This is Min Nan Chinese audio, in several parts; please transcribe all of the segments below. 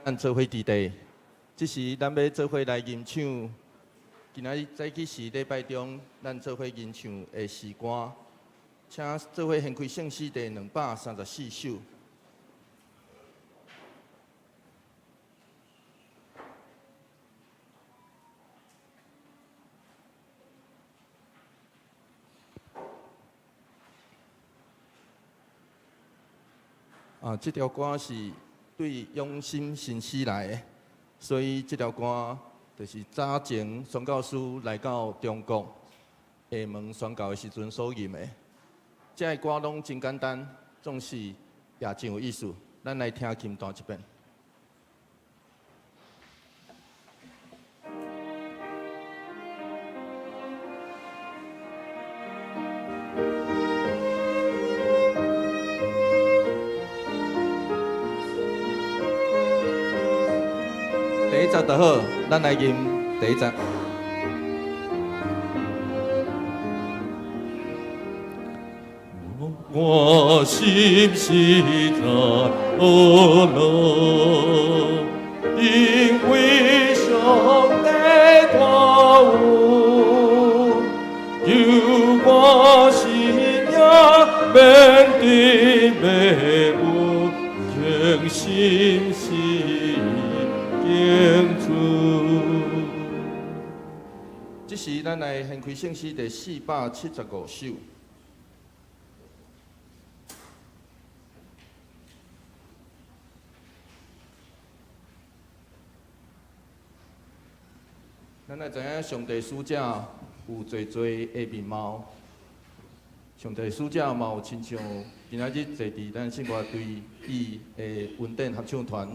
咱做伙伫地，這時咱欲做伙來吟唱。今仔日早起是禮拜中，咱做伙吟唱的詩歌，請做伙掀開聖詩第234首。啊，這條歌是對永心神師來的，所以這條歌就是早前宣教師來到中國廈門宣教的時陣所吟的。這个歌攏真簡單，總是也真有意思。咱來聽琴彈一遍。第一節就好，咱來吟第一節。我心實在樂，因為上帝大有，救我性命免得滅亡，誠心是敬主。這時，咱來掀開聖詩第475首。咱來知影上帝使者有濟濟的面貌，上帝使者嘛有親像今仔日坐佇咱聖歌隊伊的恩典合唱團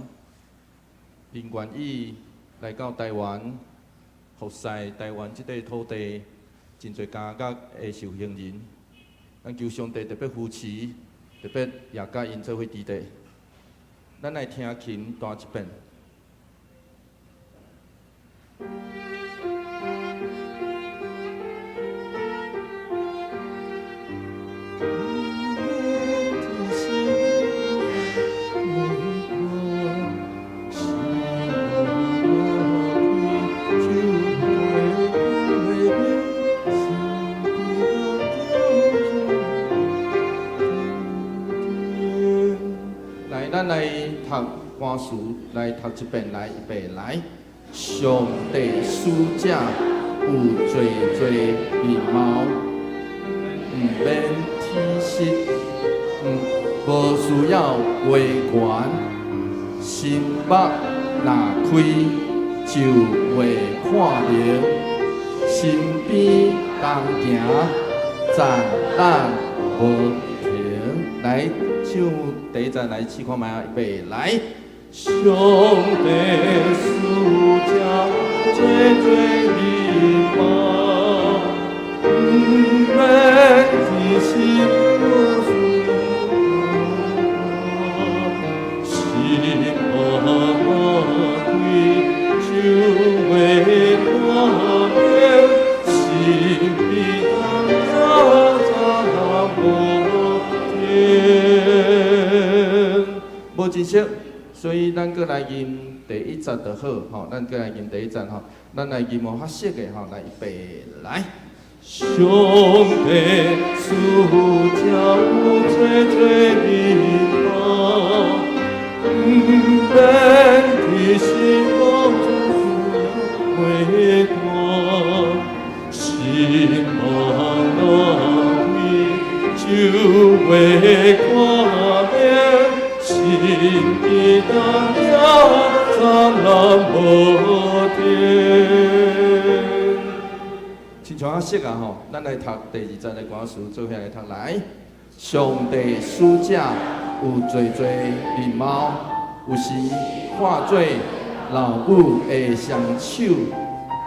，𪜶願意來到台灣服侍台灣這塊土地，真濟監獄的受刑人，咱求上帝特別扶持，特別也佮𪜶做伙佇地。咱來聽琴彈一遍。來，咱來讀歌詞，來讀一遍，來，預備，來。上帝使者有濟濟面貌，毋免體恤，無需要話權，心目若開就會看明，身邊同行讚咱無停。來唱第一節，來試看覓啊，預備，來。上帝使者濟濟面貌，毋免體恤，無需要心目若開就會看明，身邊同行讚咱無停。無真熟，所以咱閣來吟第一節就好，吼，咱閣來吟第一節吼，咱來吟無較熟的吼，來預備來。上帝使者有濟濟面貌，毋免體恤，無需要話權，心目若開就會看明，身邊同行讚咱無停。親像較熟啊吼，咱來讀第二節的歌詞，做伙來讀來。上帝使者有濟濟面貌，有時化做老母的雙手，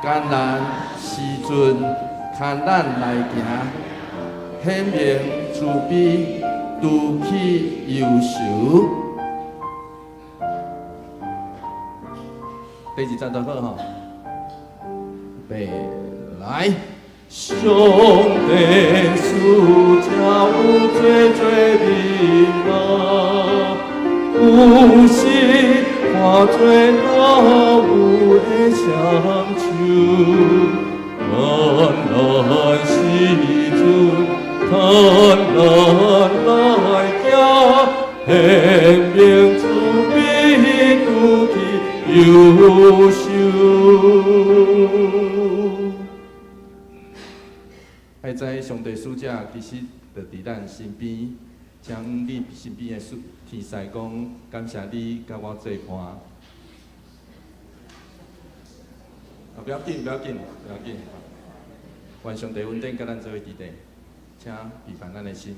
艱難時陣牽咱來行，顯明慈悲，除去憂愁。第二節就好吼，預備來。上帝使者有濟濟面貌，有時化做老母的双手，患难时阵，艰难来行，显明主比拄去优秀。爱知上帝使者其實就佇咱身邊，請你身邊的天使講，感謝你佮我做伴。啊，不要緊，不要緊，不要緊。願上帝恩典佮咱做伙佇咧，請預備咱的心。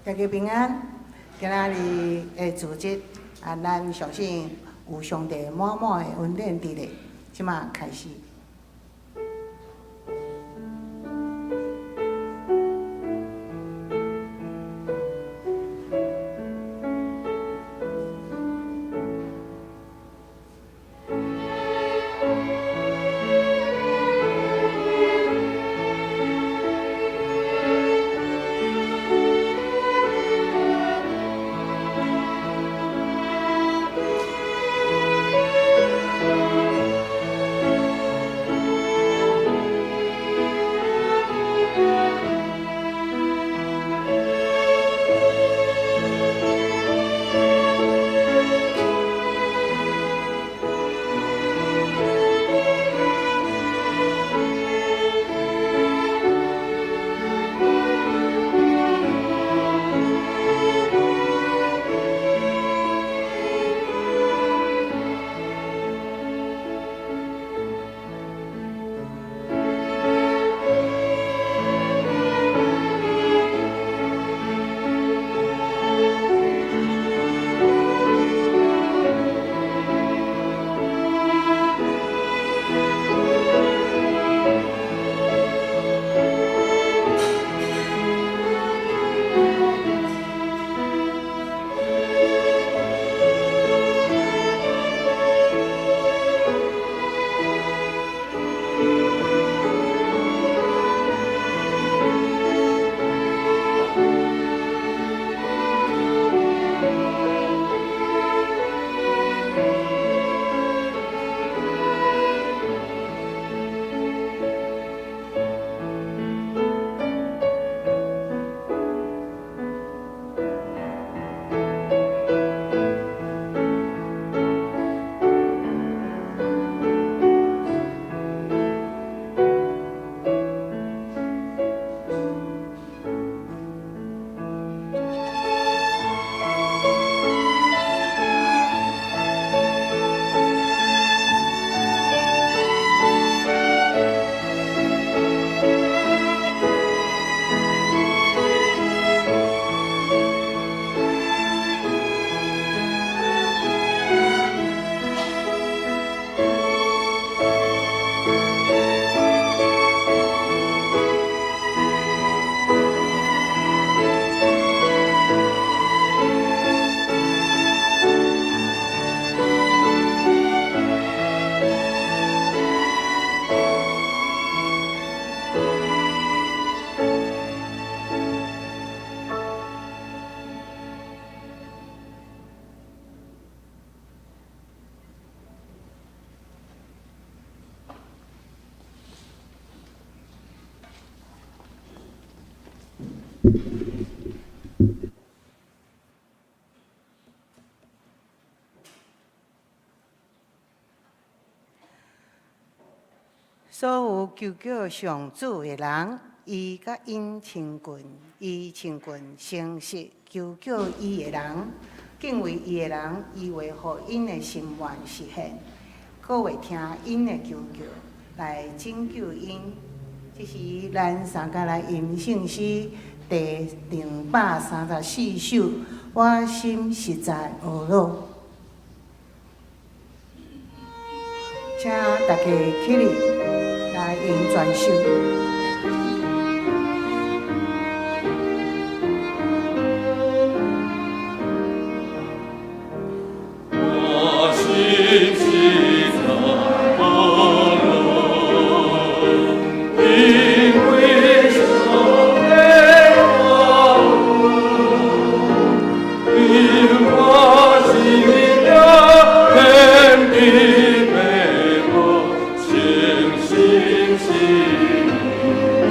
大家平安，今仔日的主日啊，咱相信有上帝滿滿的恩典佇咧，這馬開始。所有求叫上主的人，伊佮𪜶親近，伊親近誠實求叫伊的人，敬畏伊的人，伊會予𪜶的心願實現，閣會聽𪜶的求叫來拯救𪜶。這是咱三家來吟聖詩第234首，我心實在懊惱。請大家起立來用轉手。我心實在歡樂，因為上帝話語，因我信了天地萬物，誠心信天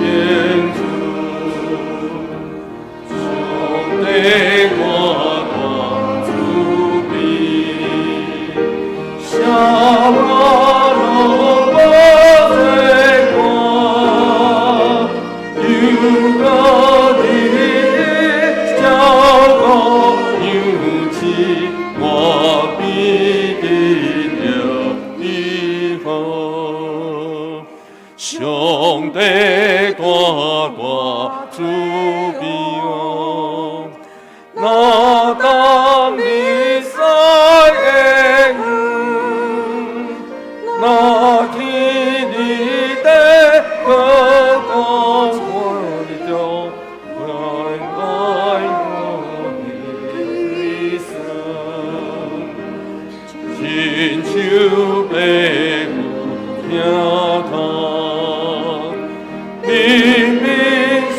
主，上帝大大慈悲，啥我攏無做過，又閣日日照顧養飼，我必得著醫好。上帝大大慈悲哦，若當你使的願，若天你的歌講我的愛愛我的一生，親像爸母疼痛，明明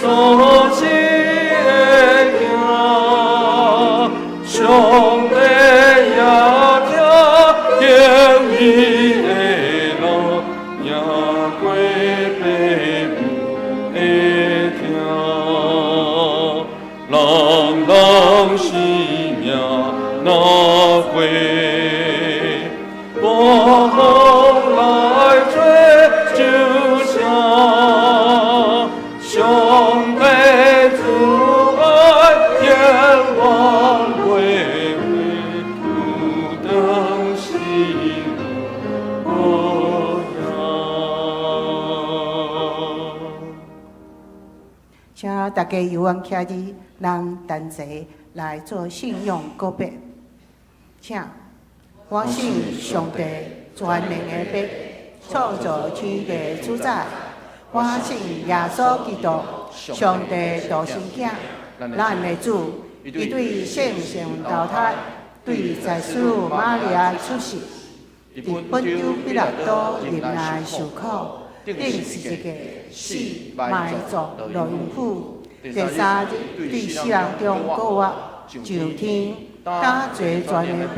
所生的囝，上帝也疼敬伊的人，贏過爸母的疼。人人生命若過，大風來吹就聲，上帝慈愛永遠袂廢，有當時無影。請大家有緣徛佇，咱同齊來做信仰告白。請，我信上帝全能的父，創造天地主宰。我信耶穌基督，上帝獨生囝，咱的主，伊對聖神投胎，對祭司瑪利亞出世，佇本丟彼拉多入內受苦，釘十字架死埋葬落陰府，第三日對死人中復活，上天，搭坐全能的父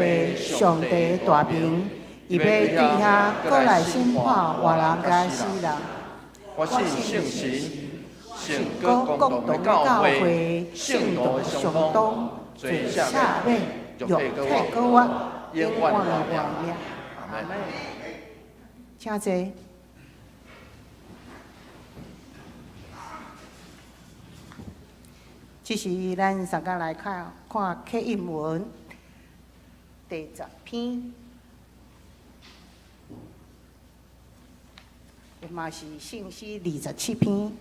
上帝大爿，伊欲對遐閣來審判活人佮死人。我信聖神，聖歌共同的教會，聖徒的相通，罪赦免，肉體復活，永遠活命。阿門。請坐。這時，咱三工來看看課英文第10篇，嘛是聖詩27篇。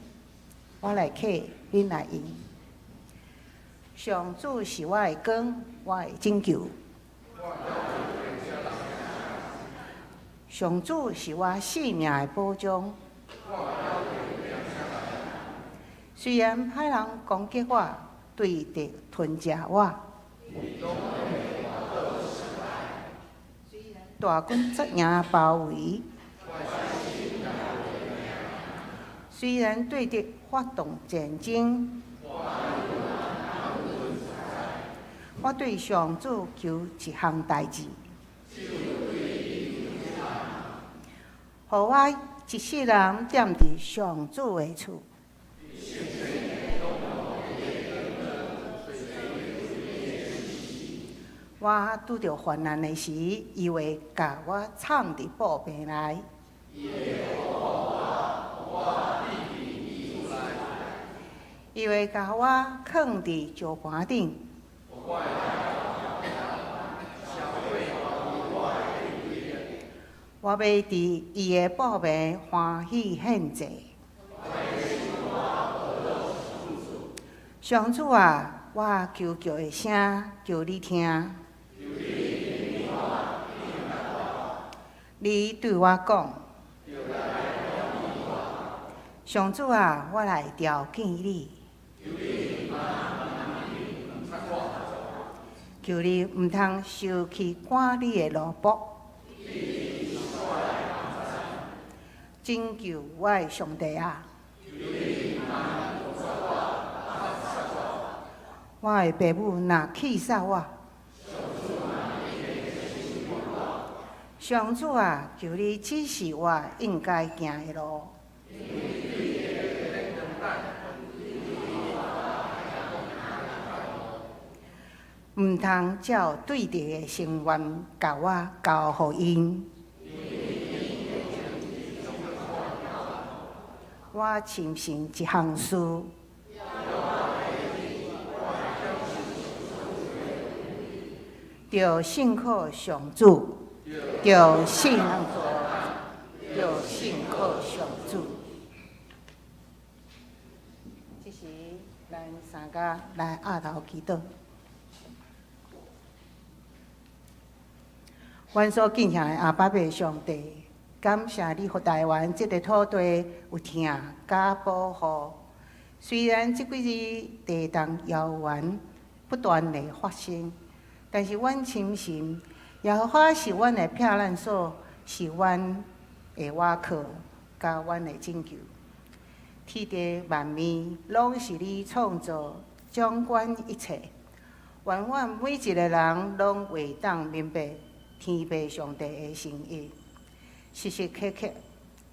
我來課，恁來應。上主是我的光，我的拯救。上主是我性命的保障。雖然歹人攻擊我，對敵吞食我，大軍扎營包圍，雖然對敵發動戰爭，我對上主求一項代誌，予我一世人踮佇上主的厝。我拄著患難的時，伊會共我藏佇布棚內。伊會共我囥佇石盤頂。我欲佇伊的布棚歡喜獻祭。上主啊，我求告的聲，求你聽。你對我講：上主啊，我來朝見你。求你毋通收去趕你的奴僕。拯救我的上帝啊！我的爸母若棄殺我，上主啊，求你指示我應該行的路。毋通照對敵的心願，共我交予𪜶。我深信一項事，著信靠上主，著信著信靠上主。這時，咱三家來徼頭祈禱。阮所敬虔的阿爸父上帝，感謝你予台灣這个土地有疼佮保護。雖然這幾日地動搖搖不斷的發生，但是阮深信耶和華是阮的避難所，是阮的倚靠，佮阮的拯救。天地萬物攏是你創造，掌管一切。願阮每一个人攏會當明白天父上帝的心意，時時刻刻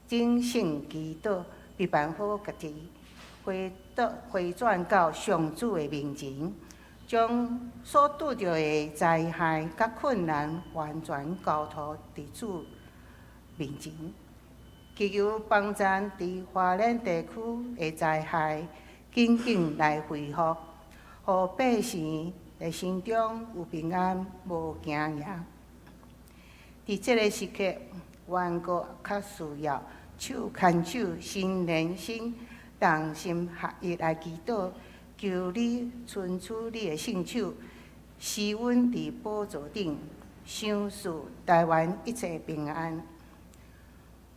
警醒祈禱，備辦好家己，回到回轉到上主的面前，將所拄著的災害佮困難完全交託佇主面前，祈求幫贊佇花蓮地區的災害緊緊來恢復，予百姓的心中有平安，無驚惶。佇這个時刻，阮閣較需要手牽手、心連心、同心合意來祈禱，求你伸出你的聖手，施恩佇寶座頂，賞賜台灣一切平安。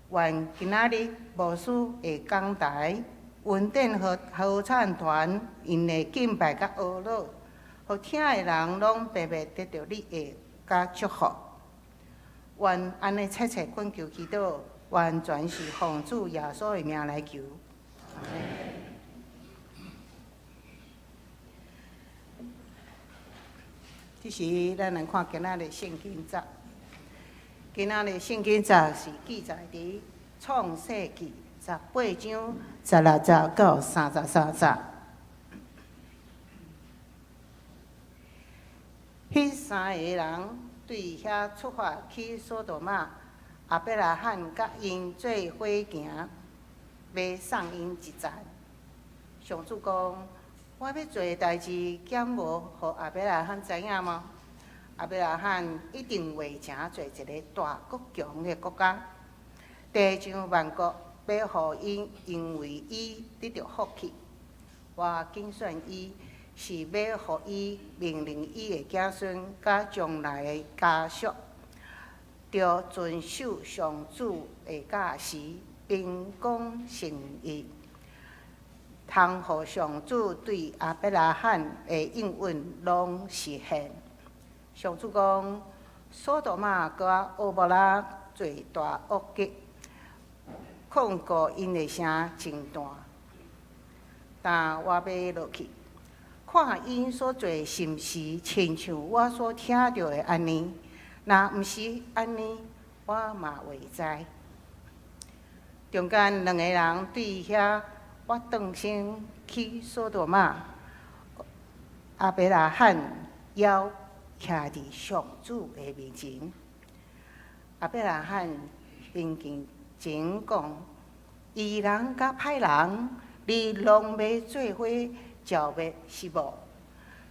願今仔日牧師的講台，恩典合唱團𪜶的敬拜佮呵咾，予聽的人攏白白得著你的佮祝福。願按呢切切懇求祈禱，完全是奉主耶穌的名來求。這時，咱來看今仔日聖經節。今仔日聖經節是記載佇創世紀18章16節到33節。彼三个人對遐出發去所多瑪，亞伯拉罕佮𪜶做伙行，欲送𪜶一程。上主講：我欲做的代誌，敢無予亞伯拉罕知影嗎？亞伯拉罕一定會成做一个大國強的國家，地上萬國欲予𪜶，因為伊得著福氣。我揀選伊，是欲予伊命令伊的子孫佮將來的家屬，著遵守上主的教示，秉公行義，通予上主對亞伯拉罕的應允攏實現。上主講：所多瑪佮蛾摩拉罪大惡極，控告𪜶的聲真大。但我欲落去，看𪜶所做的是毋是親像我所聽著的按呢？若毋是按呢，我嘛會知。中間兩个人對遐倚轉身去所多瑪，亞伯拉罕猶徛佇上主的面前。亞伯拉罕面前講：義人佮歹人，你攏欲做伙剿滅是無？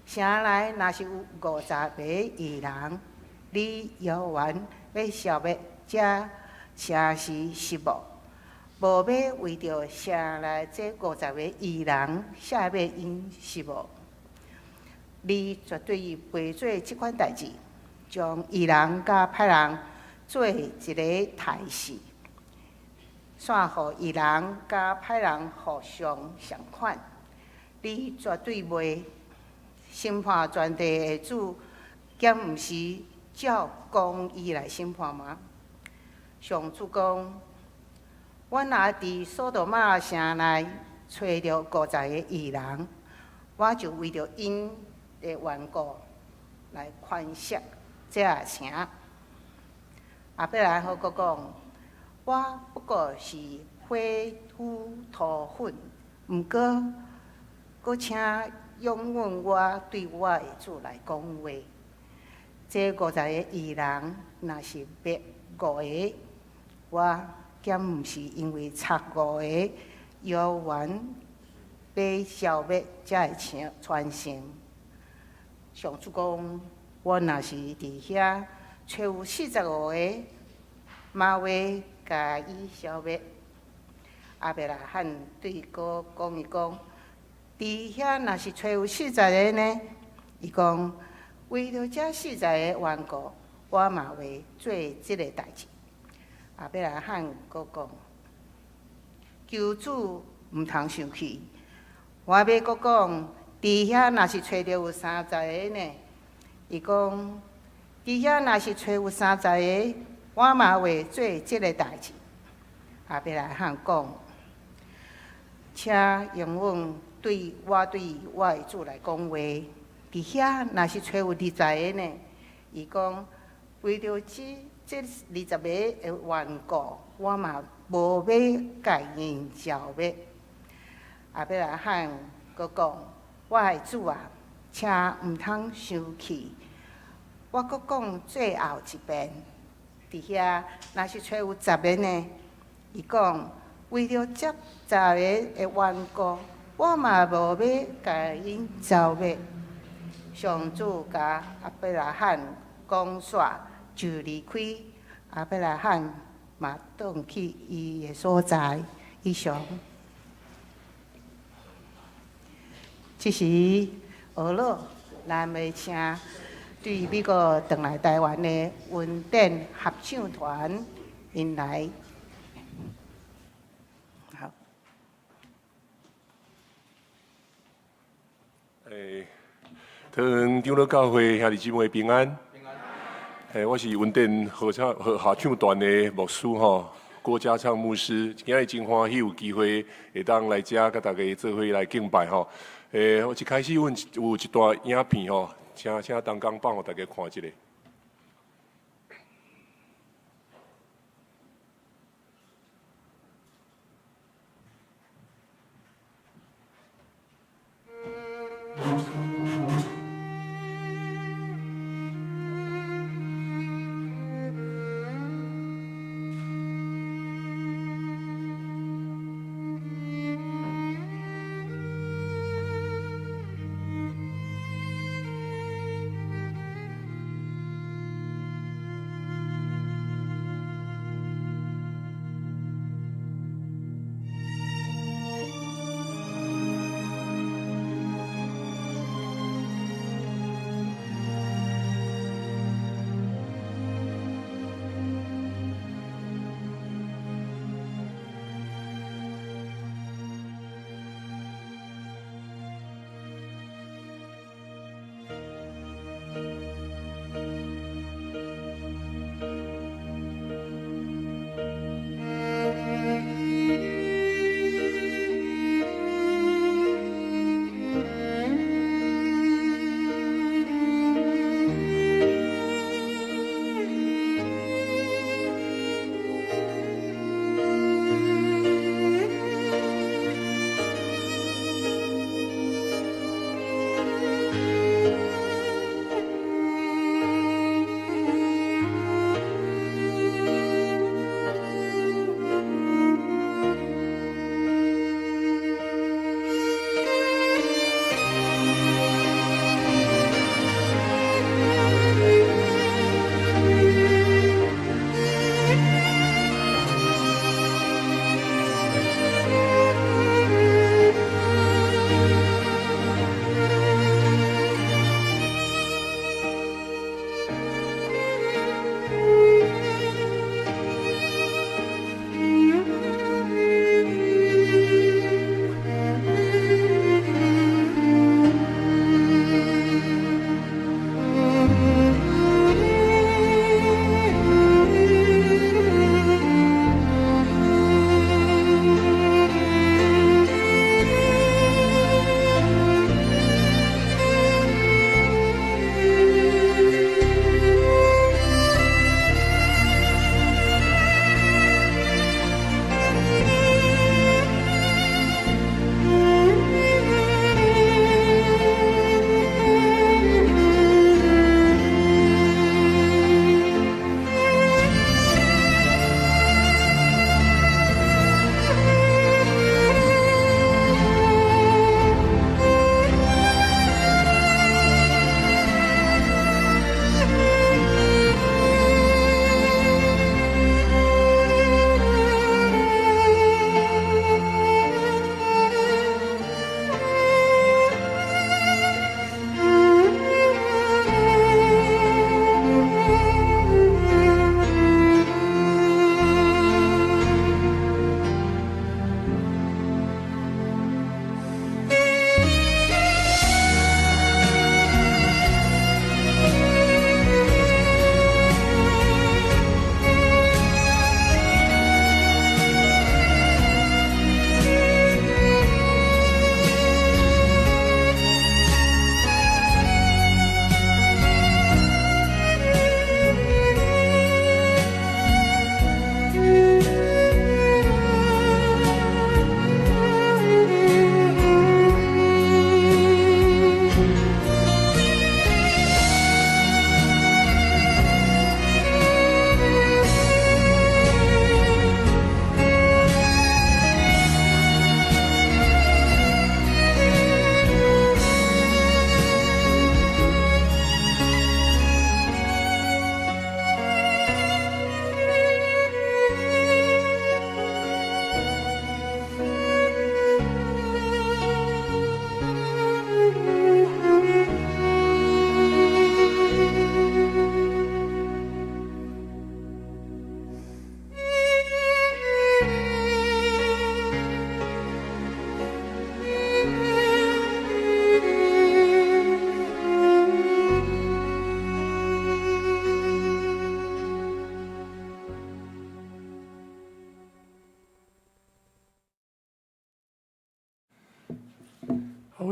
城內若是有50个義人，你猶原欲消滅這城市是無？無欲為著城內這50个義人赦免𪜶是無？你絕對袂做這款代誌，將義人佮歹人做一个刣事，煞予義人佮歹人互相仝款。你絕對袂審判全地的主，敢毋是照公義來審判嗎？上主講：我若佇所多瑪城內揣著50個義人，我就為著𪜶的緣故來寬赦這个城。亞伯拉罕閣講：我不過是火灰塗粉，毋過閣請容允我對我的主來講話。這50個義人若是滅五個，我敢毋是因為賊五個猶原欲消滅這个城全城？上主講：我若是佇遐揣有45個，嘛袂共伊消滅。亞伯拉罕對閣講伊講：佇遐若是揣有40個呢？伊講：為著這40個緣故，我嘛袂做這个代誌。亞伯拉罕閣講：求主毋通生氣，我欲閣講，佇遐若是揣著有30個呢？伊講：佇遐若是揣有30個，我嘛袂做這个代誌。亞伯拉罕講：請容允對我對我的主來講話。佇遐若是揣有20個呢？伊講：為著這20個的緣故，我嘛無欲共𪜶消滅。亞伯拉罕閣講：我的主啊，請毋通生氣。我閣講最後一遍，佇遐若是揣有十個呢？伊講：為著這十個的緣故，我嘛無欲共𪜶消滅。上主共亞伯拉罕講煞就離開，亞伯拉罕嘛轉去伊的所在。以上。這時，俄樂，咱欲請對美國轉來台灣的恩典合唱團，𪜶來。好。桃園長老教會兄弟姊妹平安。我是恩典合唱團的牧師吼，郭家昌牧師。今日真歡喜有機會會當來遮佮大家做伙來敬拜吼。我一開始阮有一段影片吼，請同工放予大家看一下。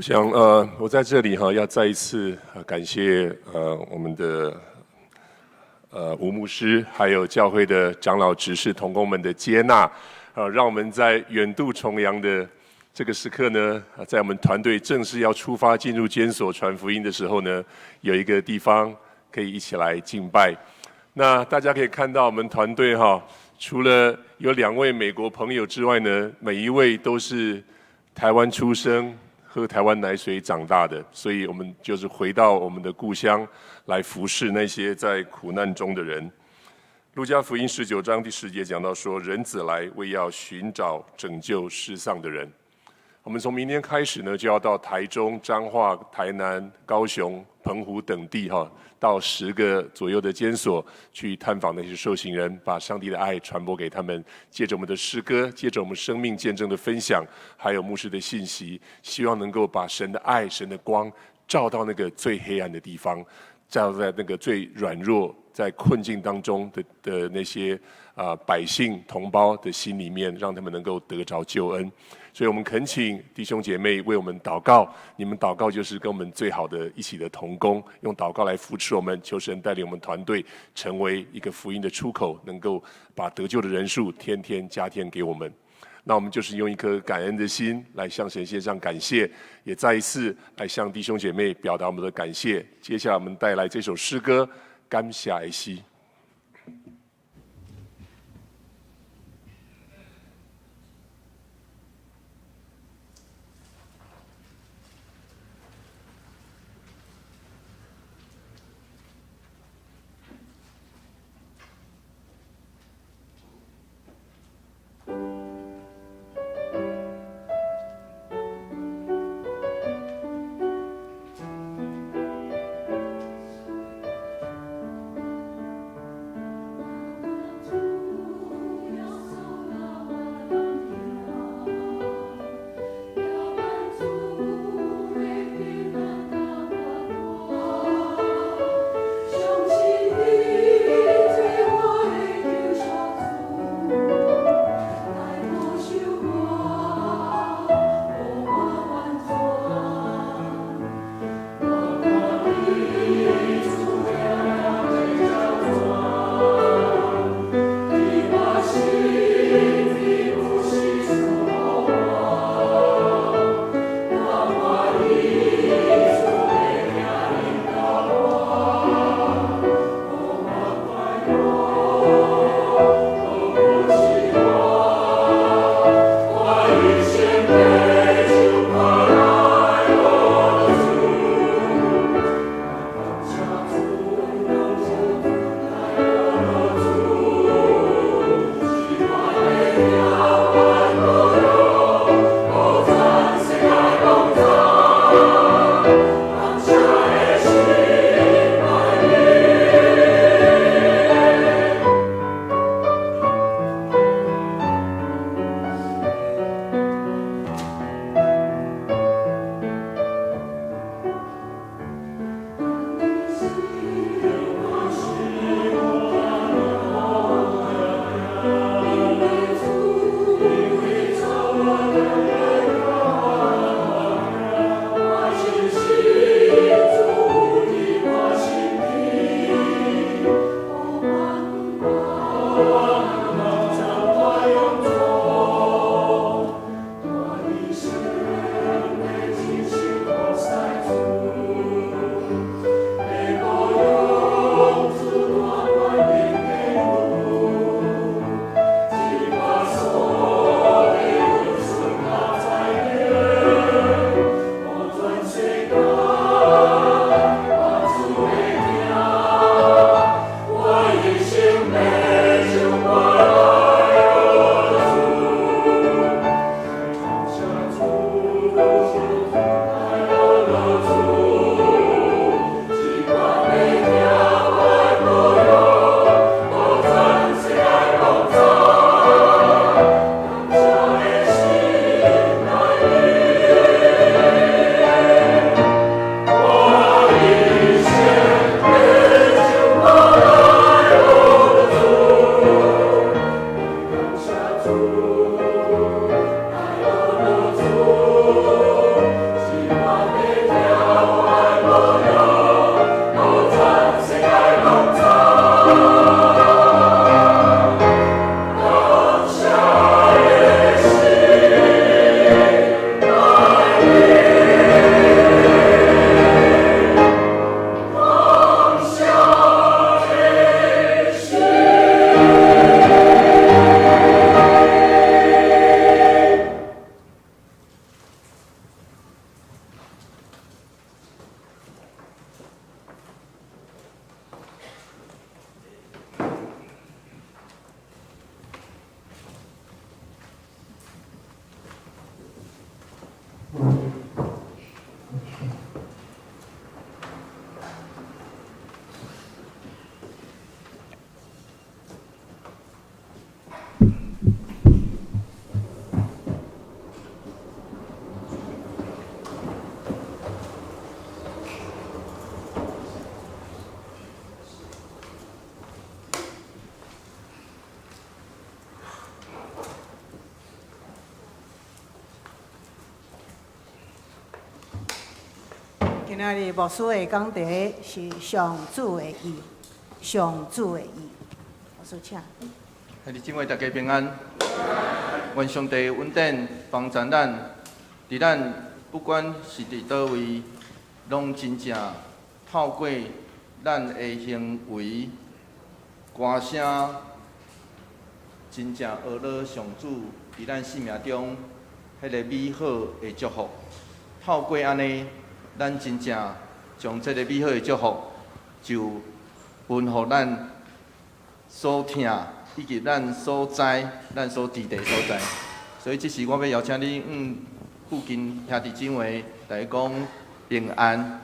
想，我在這裡哈，要再一次感謝我們的吳牧師，還有教會的長老、執事、同工們的接納，讓我們在遠渡重洋的這個時刻呢，在我們團隊正式要出發進入監所傳福音的時候呢，有一個地方可以一起來敬拜。那大家可以看到，我們團隊哈，除了有兩位美國朋友之外呢，每一位都是台灣出生，喝台灣奶水長大的，所以我們就是回到我們的故鄉來服侍那些在苦難中的人。路加福音19章第10節講到說，人子來為要尋找拯救失喪的人。我們從明天開始呢，就要到台中、彰化、台南、高雄、澎湖等地哈，到10個左右的監所去探訪那些受刑人，把上帝的愛傳播給他們。借著我們的詩歌，借著我們生命見證的分享，還有牧師的信息，希望能夠把神的愛、神的光照到那個最黑暗的地方，照在那個最軟弱、在困境當中的那些百姓同胞的心裡面，讓他們能夠得着救恩。所以，我們懇請弟兄姐妹為我們禱告。你們禱告就是跟我們最好的一起的同工，用禱告來扶持我們，求神帶領我們團隊成為一個福音的出口，能夠把得救的人數天天加添給我們。那我們就是用一顆感恩的心來向神獻上感謝，也再一次來向弟兄姐妹表達我們的感謝。接下來，我們帶來這首詩歌《感謝的詩》。今仔日牧師的講題是上主的意，上主的意。牧師請。兄弟姊妹，大家平安。願上帝恩典幫助咱，佇咱不管是佇佗位，攏真正透過咱的行為、歌聲，真正學了上主佇咱生命中彼个美好的祝福。透過按呢，咱真正將這个美好的祝福，就分予咱所疼以及咱所知、咱所佇的所在。所以這時我欲邀請你，附近兄弟姊妹來講平安。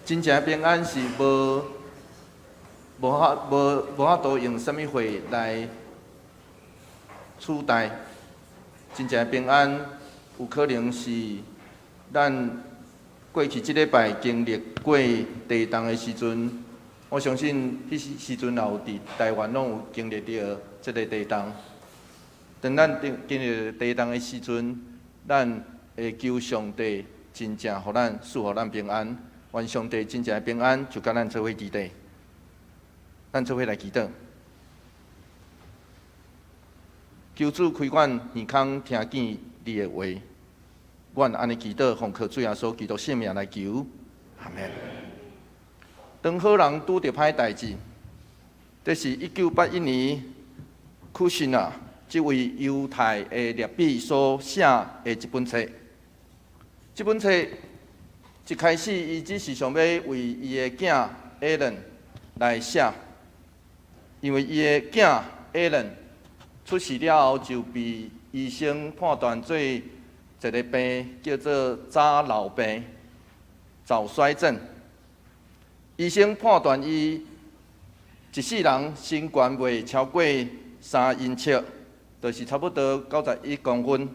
真正平安是無法度用啥物貨來取代。真正平安有可能是咱過去這禮拜經歷過地動的時陣，我相信彼時陣也有佇台灣攏有經歷著這个地動。當咱經歷地動的時陣，咱會求上帝真正予咱賜予咱平安。願上帝真正的平安就佮咱做伙佇底，咱做伙來祈禱。求主開阮耳孔，聽見你的話。阮按呢祈禱，奉靠主耶穌基督聖名來求，阿們。當好人拄著歹代誌，這是1981年庫辛納這位猶太的拉比所寫的一本冊。這本冊一開始，伊只是想欲為伊的囝艾倫來寫，因為伊的囝艾倫出世了後就被醫生判斷做一个病，叫做早老病、早衰症。醫生判斷伊一世人身懸袂超過3英尺，就是差不多91公分。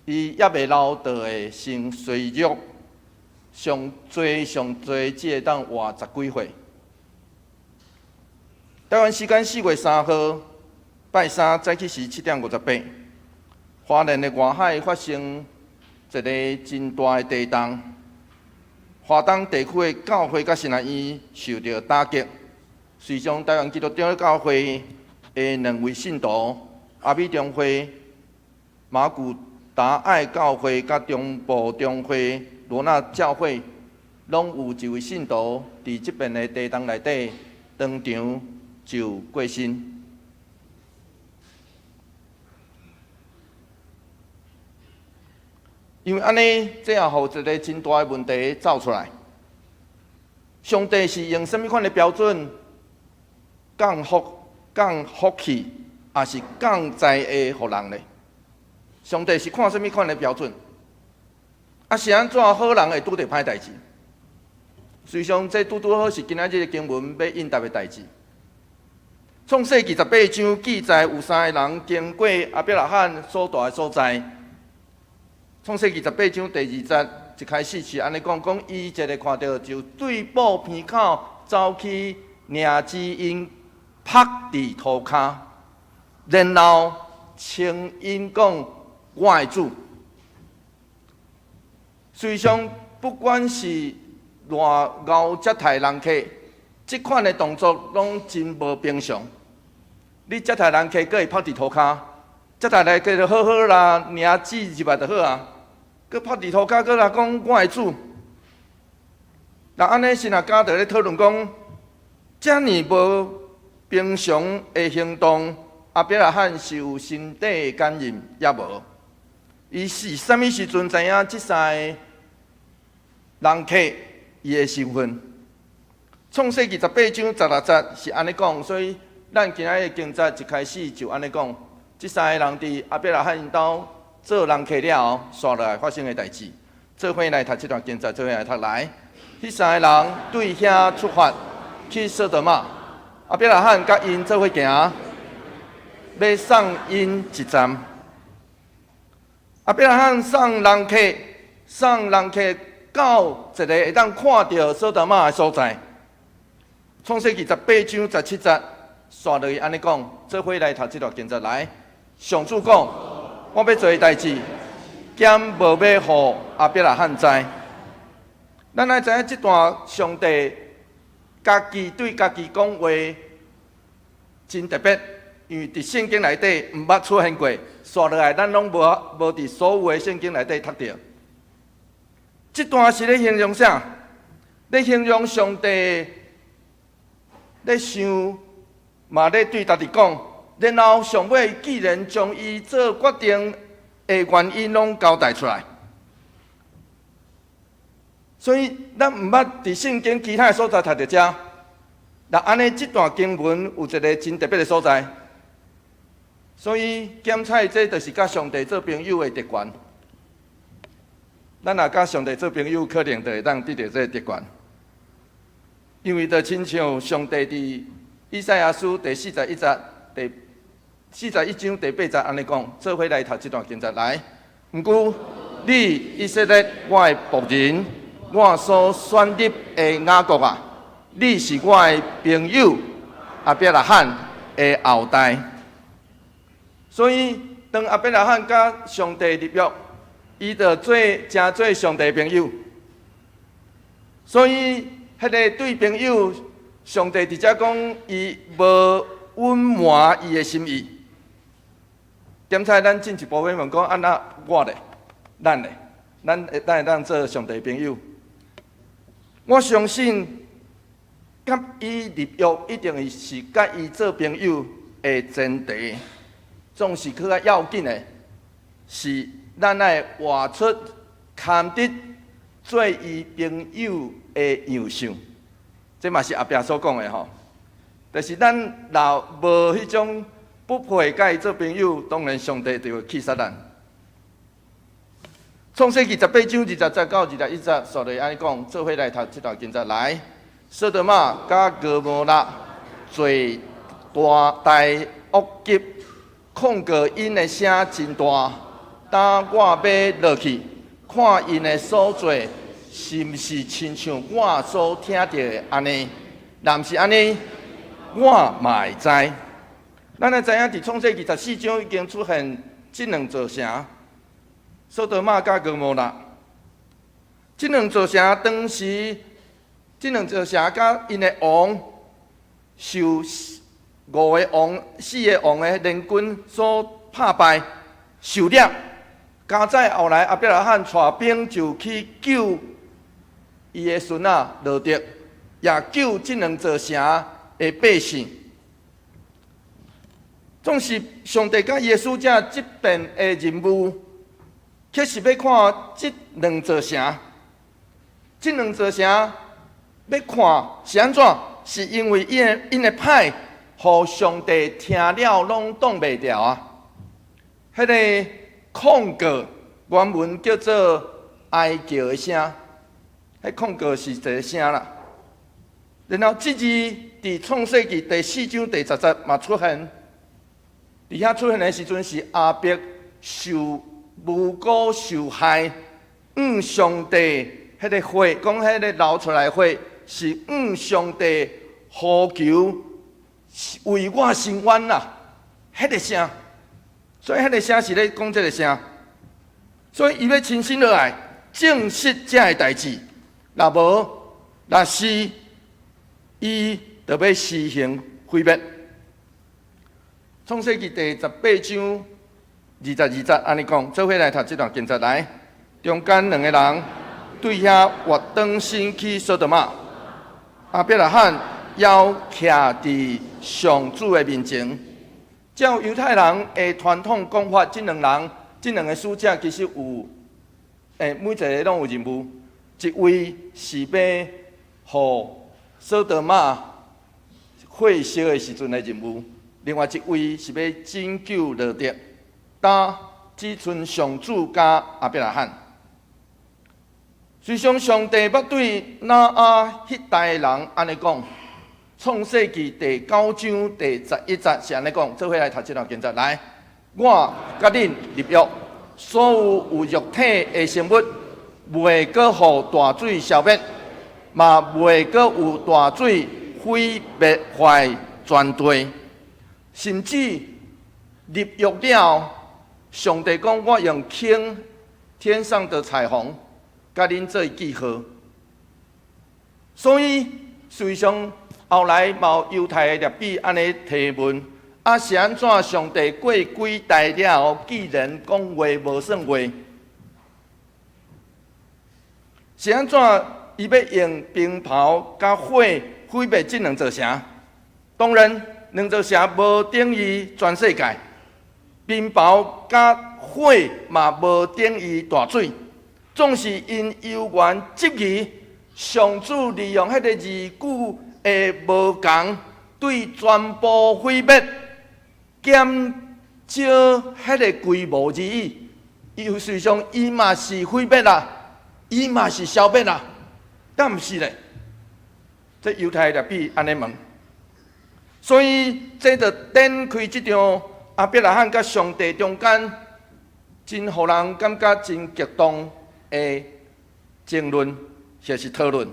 伊猶未老就會先衰弱。上濟上濟只會當活十幾歲。台灣時間4月3號，拜三早起時7:58，花蓮的外海發生一个真大的地動，華東地區的教會佮神學院受著打擊。隨從台灣基督長老教會的兩位信徒阿美中會、馬古達愛教會佮中部中會羅納教會，攏有一位信徒佇這遍的地動內底當場就過身。因為按呢，這也予一个真大的問題走出來。上帝是用啥物款的標準降福氣，抑是降災禍予人呢？上帝是看啥物款的標準？啊，是按怎好人會拄著歹代誌？事實上，這拄拄好是今仔日經文欲應答的代誌。創世記18章記載有三个人經過亞伯拉罕所蹛的所在。創世記十八章第二節一開始是按呢講，講伊一个看著就對布鼻口走去領子𪜶覆佇塗跤，然後稱𪜶講我的主。事實上，不管是偌𠢕接待人客，這款的動作攏真無平常。你接待人客，閣會覆佇塗跤，接待人客就好好啦，領子入來就好啊。閣覆佇塗跤，閣來講我的主。那按呢，神學家就咧討論講，遮爾無平常的行動，亞伯拉罕是有心底的感應，抑無？伊是啥物時陣知影這三个人客伊的身份？創世記十八章16節是按呢講，所以咱今仔日經節一開始就按呢講，這三个人佇亞伯拉罕𪜶兜做人客了後，紲落來發生的代誌，做伙來讀這段經節，做伙來讀來。彼三个人對遐出發去所多瑪，亞伯拉罕佮𪜶做伙行，欲送𪜶一站。亞伯拉罕送人客，送人客到一个會當看著所多瑪的所在。創世記十八章十七節，紲落去按呢講，做伙來讀這段經節來。上主講，我欲做的代誌，敢無欲予亞伯拉罕知。咱愛知影這段上帝家己對家己講話真特別，因為佇聖經內底毋捌出現過，紲落來咱攏無無佇所有的聖經內底讀著。這段是咧形容啥？咧形容上帝咧想，嘛咧對家己講，然後上尾既然將伊做決定的原因攏交代出來。所以咱毋捌佇聖經其他的所在讀著遮。若按呢，這段經文有一个真特別的所在，所以檢採這就是佮上帝做朋友的特權。咱若佮上帝做朋友，可能就會當得著這个特權。因為就親像上帝佇以賽亞書第四十一節第四十一章第八節按呢講，做伙來讀這段經節來。毋過你以色列，我的僕人，我所選立的雅各啊，你是我的朋友，亞伯拉罕的後代。所以當亞伯拉罕佮上帝立約，伊就做成做上帝朋友。所以，彼个對朋友，上帝直接講，伊無隱瞞伊的心意。點解咱進一步欲問講，啊那我咧，咱咧，咱會當做上帝朋友？我相信，佮伊立約一定是佮伊做朋友的前提。總是閣較要緊的，是咱愛活出堪得做伊朋友的樣相。這嘛是後壁所講的吼。就是咱若無彼種不配佮伊做朋友，當然上帝就會棄殺咱。創世記18章20節到21節，紲落按呢講，做伙來讀這段經節來。所多瑪佮蛾摩拉罪大大惡極，控告𪜶的聲真大。當我欲落去看𪜶的所做，是毋是親像我所聽著的按呢？若毋是按呢，我嘛會知。咱來知影，佇創世記14章已經出現這兩座城，所多瑪佮蛾摩拉。這兩座城當時，這兩座城佮𪜶的王受五个王、四个王的聯軍所拍敗、受掠。佳哉後來，亞伯拉罕帶兵就去救伊的孫仔羅得，也救這兩座城的百姓。總是上帝佮伊的使者這遍的任務，確實欲看這兩座城。這兩座城欲看是按怎？是因為𪜶的歹，予上帝聽了攏擋袂牢啊！彼个控告原文叫做哀叫的聲，彼控告是一个聲啦。然後這字佇創世記第四章第十節嘛出現，佇遐出現的時陣是亞伯受無辜受害，向上帝彼个血，講彼个流出來血是向上帝呼求，為我伸冤啦，彼个聲。所以彼个聲是咧講這个聲，所以伊欲親身落來證實這个代誌，若無，若是伊就欲施行毀滅。創世記第十八章22節按呢講，做伙來讀這段經節來。中間兩个人對遐活轉身去所多瑪，亞伯拉罕猶徛佇上主的面前。照猶太人的傳統講法，這兩人、這兩个使者其實有，每一个攏有任務。一位是欲予所多瑪火燒的時陣的任務，另外一位是欲拯救羅得。但只賰上主佮亞伯拉罕。隨想上帝捌對挪亞彼代的人按呢講，創世記第九章第十一節是按呢講，做伙來讀這段經節來。我佮恁立約，所有有肉體的生物，袂閣予大水消滅，嘛袂閣有大水毀滅壞全地，甚至立約了，上帝講我用傾天上的彩虹，共恁做記號。所以事實上後來嘛有猶太的拉比按呢提問：啊是按怎上帝過幾代了後，既然講話無算話？是按怎伊欲用冰雹佮火毀滅這兩座城？當然，兩座城無等於全世界，冰雹佮火嘛無等於大水，總是𪜶猶原質疑上主利用彼個字句的無仝，對全部毀滅減少彼個規模而已。伊實際上伊嘛是毀滅啦，伊嘛是消滅啦，敢毋是咧？這猶太拉比按呢問，所以這就展開這場亞伯拉罕佮上帝中間，真予人感覺真激動的爭論，或是討論。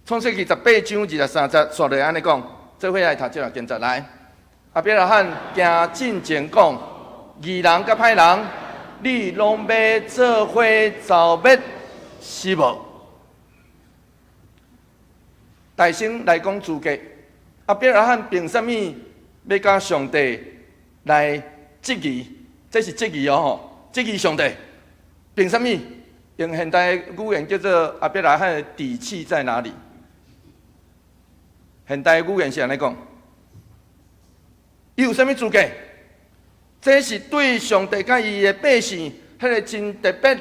創世記18章23節，煞落按呢講，做伙來讀這段經節來。亞伯拉罕行進前講，義人佮歹人，你攏欲做伙遭滅是無？大聲來講資格，亞伯拉罕憑啥物欲佮上帝來質疑？這是質疑哦，吼，質疑上帝憑啥物？用現代語言叫做亞伯拉罕的底氣在哪裡？現代語言是按呢講，伊有啥物資格？這是對上帝佮伊的百姓，彼個真特別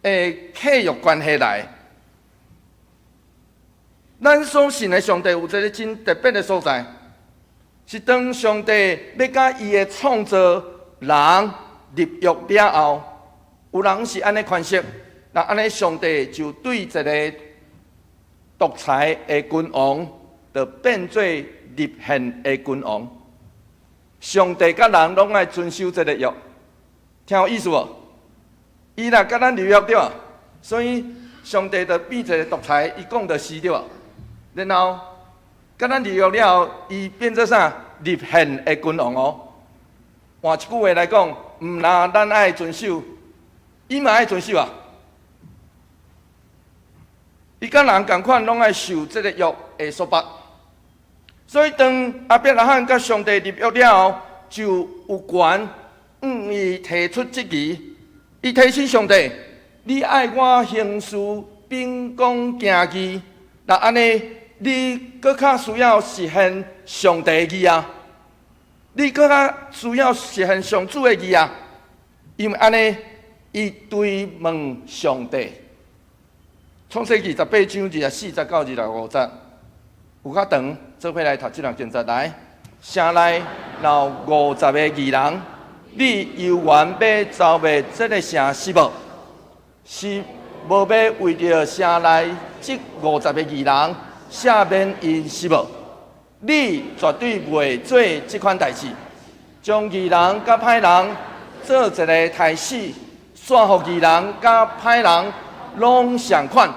的契約關係來。咱所信的上帝有一個真特別的所在，是當上帝欲佮伊的創造人立約了後，有人是按呢詮釋，那按呢上帝就對一個獨裁的君王，就變做立憲的君王。上帝佮人攏愛遵守這個約，聽有意思無？伊若佮咱立約對無？所以上帝就變一個獨裁，伊講就是對無？然後佮咱立約了後，伊變做啥？立憲的君王哦。換一句話來講，毋但咱愛遵守，伊嘛愛遵守啊。伊佮人仝款，攏愛受這個約的束縛。所以當亞伯拉罕佮上帝立約了後，就有權向伊提出質疑。伊提醒上帝：你愛我行事秉公行義，若按呢，你閣較需要實現上帝義啊！你閣較需要實現上主的義啊！因為按呢，伊追問上帝。創世記18章24節到25節，有較長，做伙來讀這段經節來。城內若有50個義人，你猶原欲遭滅這个城是無？是無欲為著城內這50個義人赦免𪜶是無？你絕對袂做這款代誌，將義人佮歹人做一个刣死，煞予義人佮歹人攏仝款。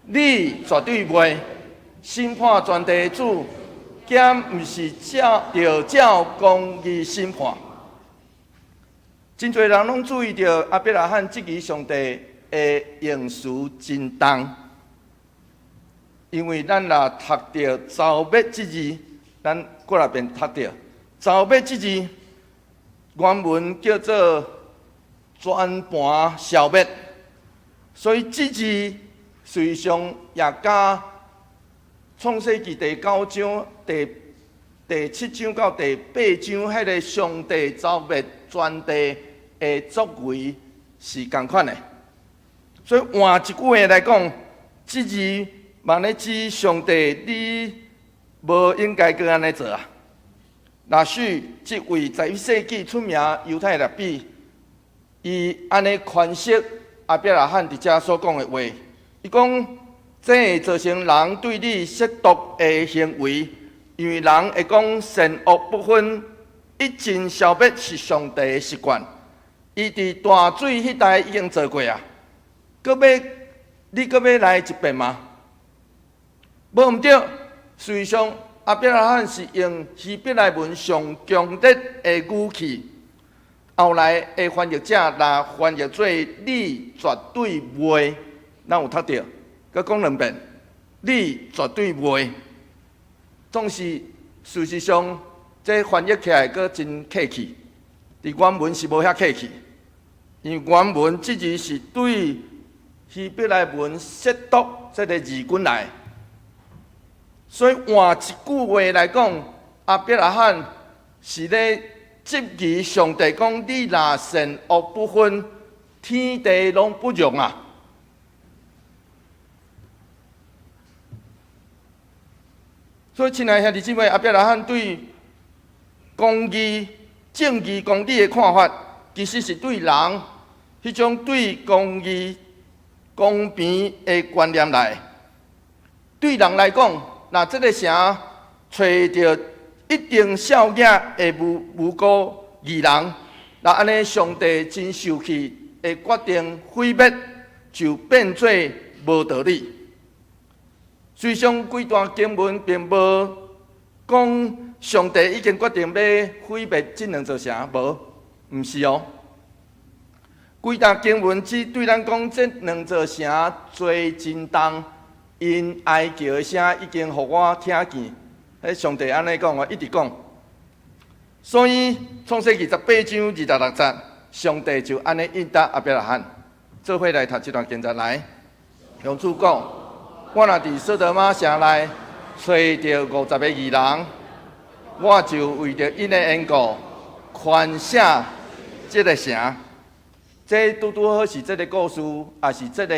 你絕對袂。審判全地的主，敢毋是照著照公義審判？真濟人攏注意著亞伯拉罕質疑上帝的用詞真重，因為咱若讀著遭滅這字，咱過來遍讀著遭滅這字，原文叫做全盤消滅，所以這字實際上也佮創世記第九章第七章到第八章，彼个上帝遭滅全地的作為是仝款的。所以換一句話來講，這字嘛咧指上帝，你無應該閣按呢做啊。若許這位11世紀出名猶太拉比，伊按呢詮釋亞伯拉罕佇遮所講的話，伊講這會造成人對你褻瀆的行為，因為人會講善惡不分，一盡消滅是上帝的習慣。伊佇大水彼代已經做過啊，閣欲你閣欲來一遍嗎？無毋對，事實上亞亞伯拉罕是用希伯來文上強烈的語氣，後來的翻譯者若翻譯做你絕對袂，咱有讀著？閣講兩遍，你絕對袂。總是事實上，這翻譯起來閣真客氣。佇原文是無遐客氣，因為原文這字是對希伯來文褻瀆這个字根來，所以換一句話來講，亞伯拉罕是咧質疑上帝講：你若善惡不分，天地攏不容啊！所以，親愛兄弟姊妹，亞伯拉罕對公義、正義、公理的看法，其實是對人彼種對公義、公平的觀念來。對人來講，若這个城揣著一定數額的無無辜義人，若按呢，上帝真受氣，會決定毀滅，就變做無道理。雖然規段經文並無講上帝已經決定欲毀滅這兩座城，無，毋是哦。規段經文只對咱講，這兩座城罪真重，𪜶哀叫的聲已經予我聽見。彼上帝按呢講，我一直講。所以創世記18章26節，上帝就按呢應答亞伯拉罕，做伙來讀這段經節來，上主講。我若佇所多瑪城內揣著50个義人，我就為著𪜶的緣故，寬赦這个城。這拄拄好是這个故事，也是這个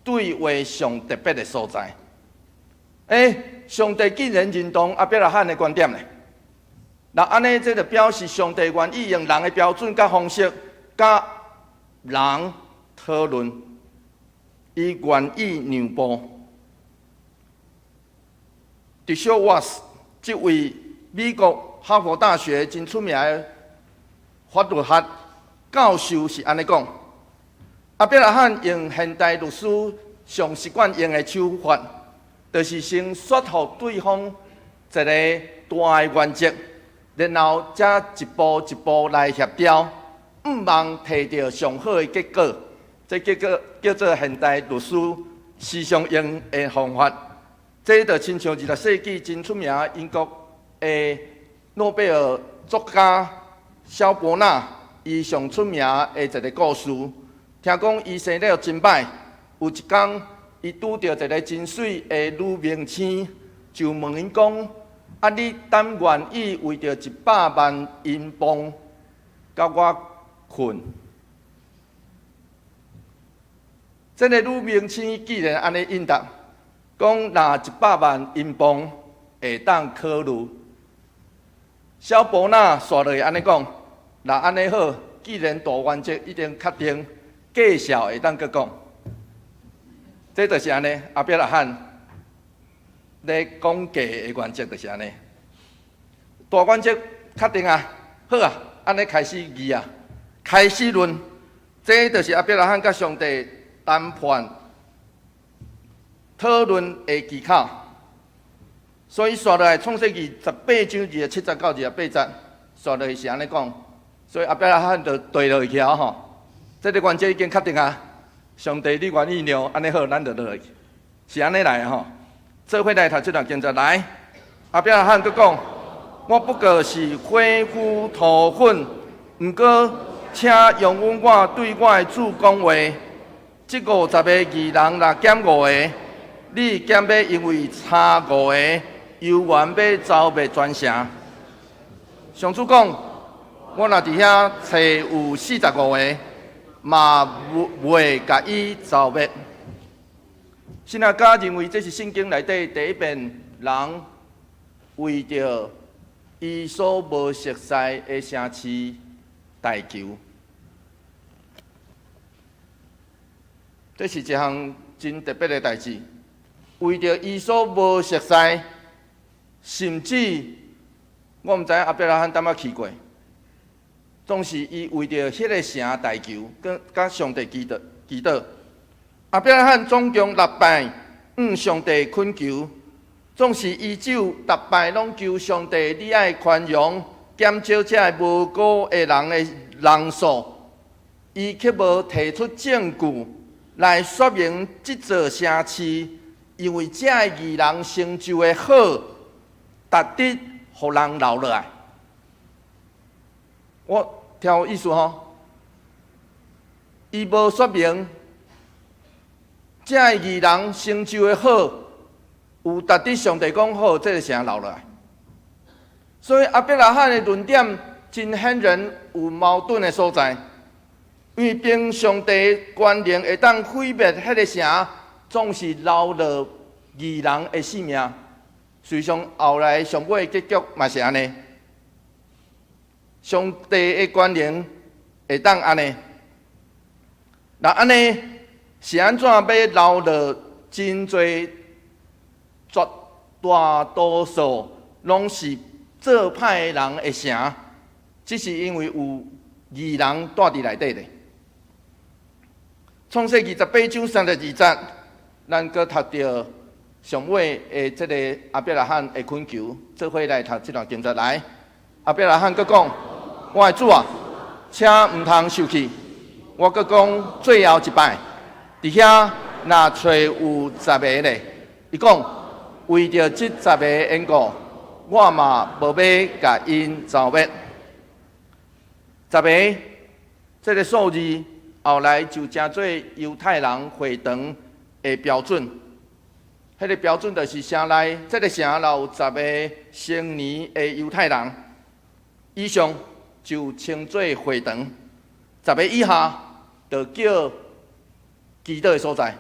對話上特別的所在。欸，上帝竟然認同亞伯拉罕的觀點呢？若按呢，這就表示上帝願意用人的標準佮方式，佮人討論，伊願意讓步。迪肖瓦斯這位美國哈佛大學真出名的法律學教授是按呢講：亞伯拉罕用現代律師上習慣用的手法，就是先說服對方一个大的原則，然後才一步一步來協調，向望提著上好的結果。這結果叫做現代律師時常用的方法。這就親像20世紀真出名英國的諾貝爾作家蕭伯納，伊上出名的一个故事。聽講伊生了真歹，有一工伊拄著一个真媠的女明星，就問𪜶講：啊，你敢願意為著100萬英鎊佮我睏？這个女明星竟然按呢應答。講若100萬英鎊會當考慮，蕭伯納煞落去按呢講，若按呢好，既然大原則已經確定，繼續會當閣講，這就是按呢。亞伯拉罕咧講價的原則就是按呢，大原則確定啊，好啊，按呢開始議啊，開始論，這就是亞伯拉罕佮上帝談判。討論的技巧，所以煞落來創世記18章27節到28節，煞落去是按呢講，所以亞伯拉罕就綴落去啊吼，這个原則已經確定啊，上帝你願意讓，按呢好，咱就落去，是按呢來的吼。做伙來讀這段經節來，亞伯拉罕閣講，我不過是火夫塗粉，毋過請容允我對我的主講話，這50个義人若減五个。你敢欲因為差五个，猶原欲剿滅全城？上主講，我若佇遐揣有45个，嘛袂共伊剿滅。神學家認為這是聖經內底第一遍人為著伊所無熟似的城市代求，這是一項真特別的代誌。為著伊所無熟似，甚至我毋知影亞伯拉罕敢捌去過，總是伊為著彼个城代求，佮佮上帝祈禱祈禱。亞伯拉罕總共六擺向上帝懇求，總是伊就逐擺攏求上帝，你愛寬容減少這个無辜的人的人數，伊卻無提出證據來說明這座城市，因為這个義人成就的好，值得予人留落來。我聽有意思吼，伊無說明這个義人成就的好，有值得上帝講好，這个城留落來。所以亞伯拉罕的論點真顯然有矛盾的所在，因為憑上帝權能會當毀滅彼个城，總是留落義人的性命。事實上後來上尾結局嘛是按呢。上帝的權能會當按呢，那按呢是按怎欲留落真濟絕大多數攏是做歹的人的城，只是因為有義人蹛佇內底咧。創世記18章32節，咱閣讀著上尾的這个亞伯拉罕的懇求，做伙來讀這段經節來。亞伯拉罕閣講：我的主啊，請毋通受氣，我閣講最後一擺，佇遐若揣有十個咧，伊講為著這十个緣故，我嘛無欲共𪜶剿滅。十个這个數字後來就成做猶太人會堂的標準。彼个標準就是城內這个城若有十个成年的猶太人以上，就稱做會堂；十个以下，就叫祈禱的所在。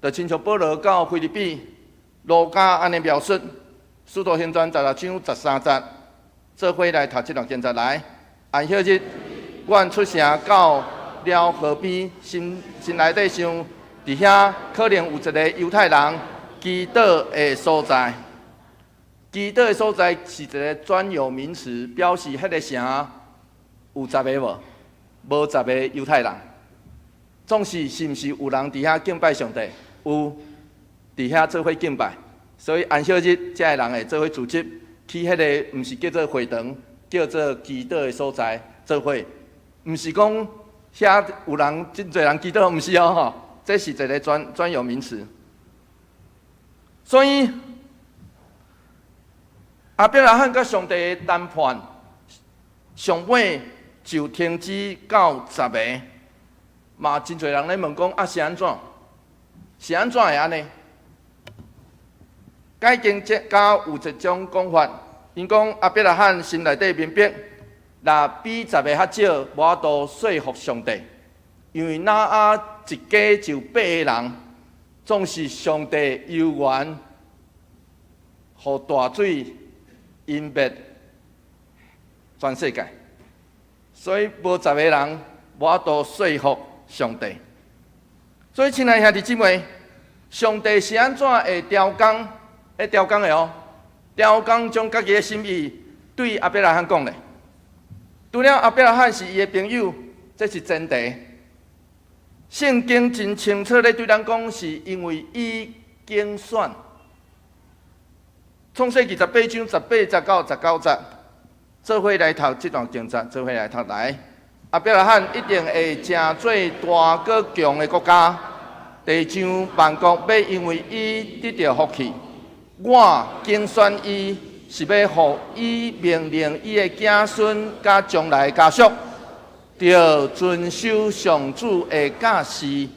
就親像保羅到腓立比、路加按呢描述，使徒行傳16章13節，做伙來讀這段經節來。安息日，阮出城到了河邊，心心內底想，佇遐可能有一个猶太人祈禱的所在。祈禱的所在是一个專有名詞，表示彼个城有十个無？無十个猶太人。總是是毋是有人佇遐敬拜上帝？有，佇遐做伙敬拜。所以安息日，這个人會做伙組織去彼个，毋是叫做會堂，叫做祈禱的所在做伙。毋是講遐有人真濟人祈禱，毋是哦吼。這是一个專有名詞。所以亞伯拉罕佮上帝的談判，上尾就停止到十个。嘛，真濟人咧問講啊，是按怎？是按怎會按呢？解經家有一種講法，𪜶講亞伯拉罕心內底明白，若比十个較少，無法度說服上帝，因為挪亞一家就八個人，總是上帝猶原予大水淹滅全世界，所以無十个人無法度說服上帝。所以，親愛兄弟姊妹，上帝是按怎會調工？會調工的哦，調工將家己的心意對亞伯拉罕講咧。除了亞伯拉罕是伊的朋友，這是前提。聖經真清楚咧對咱講，是因為伊揀選。創世記18章18節到19節，做伙來讀這段經節，做伙來讀來。亞伯拉罕一定會成做大閣強的國家，地上萬國欲因為伊得著福氣。我揀選伊，是欲予伊命令伊的子孫佮將來的家屬，著遵守上主的教示，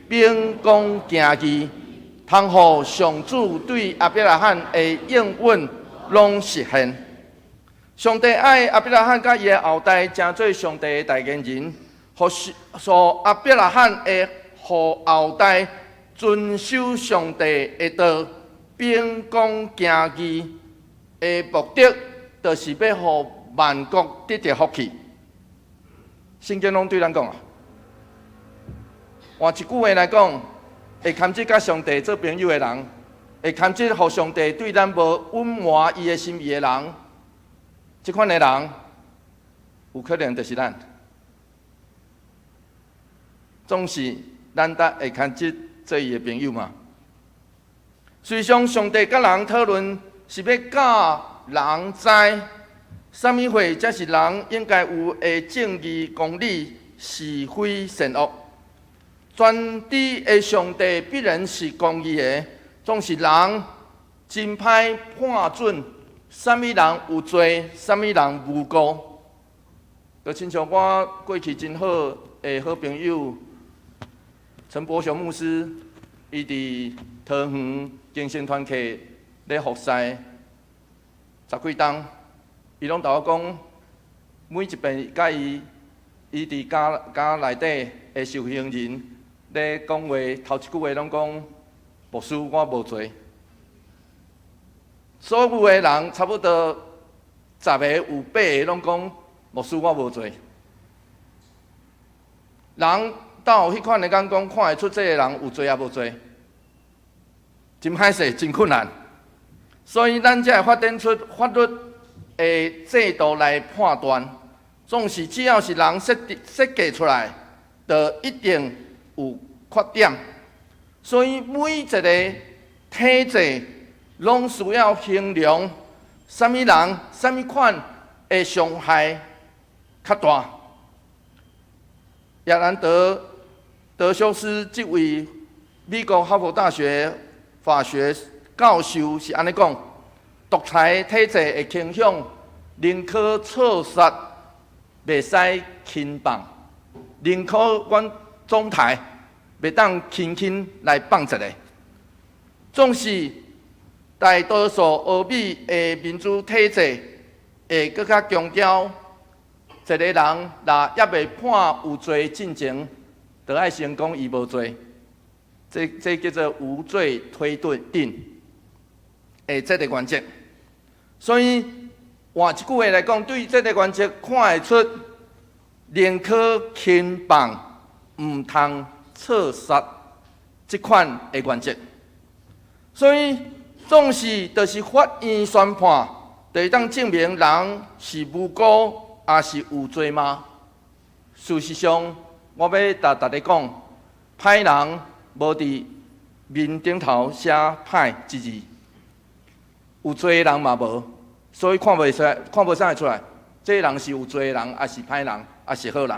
秉公行義，通予上主對亞伯拉罕的應允攏實現。上帝愛亞伯拉罕佮伊的後代成做上帝的代言人，予亞伯拉罕會予後代遵守上帝的道，秉公行義的目的，就是欲予萬國得著福氣。聖經攏對咱講啊，換一句話來講，會堪得佮上帝做朋友的人，會堪得予上帝對咱無隱瞞伊的心意的人，這款的人，有可能就是咱。總是咱得會堪得做伊的朋友嘛。事實上，上帝佮人討論是欲教人知，啥物貨才是人應該有的正義公理是非善惡。全知的上帝必然是公義的，總是人真歹判準啥物人有罪，啥物人無辜。就親像我過去真好的好朋友陳伯雄牧師，伊佇桃園更生團契咧服侍十幾冬，伊攏共我講，每一遍佮伊，伊佇家家內底的受刑人咧講話，頭一句話攏講：牧師，我無罪。所有的人差不多十个有八个攏講：牧師，我無罪。人到彼款的眼光看會出這個人有罪抑無罪，真歹勢，真困難。所以咱才會發展出法律的制度來判斷。總是只要是人設計出來，就一定有缺點。所以每一個體制攏需要衡量啥物人、啥物款的傷害較大。亞蘭德·德修斯這位美國哈佛大學法學教授是按呢講：獨裁體制會傾向寧可錯殺，袂使輕放；寧可阮總裁袂當輕輕來放一個。總是大多數歐美的民主體制會閣較強調，一個人若猶未判有罪進前，就愛先講伊無罪。這叫做無罪推定的這个原則。所以換一句話來講，對這个原則看會出，寧可輕放，毋通錯殺這款的原則。所以，總是就是法院宣判，就會當證明人是無辜抑是有罪嗎？事實上，我欲共大家講，歹人無佇面頂頭寫歹一字，有罪的人嘛無，所以看袂出來，看無啥會出來，這个人是有罪的人，抑是歹人，抑是好人。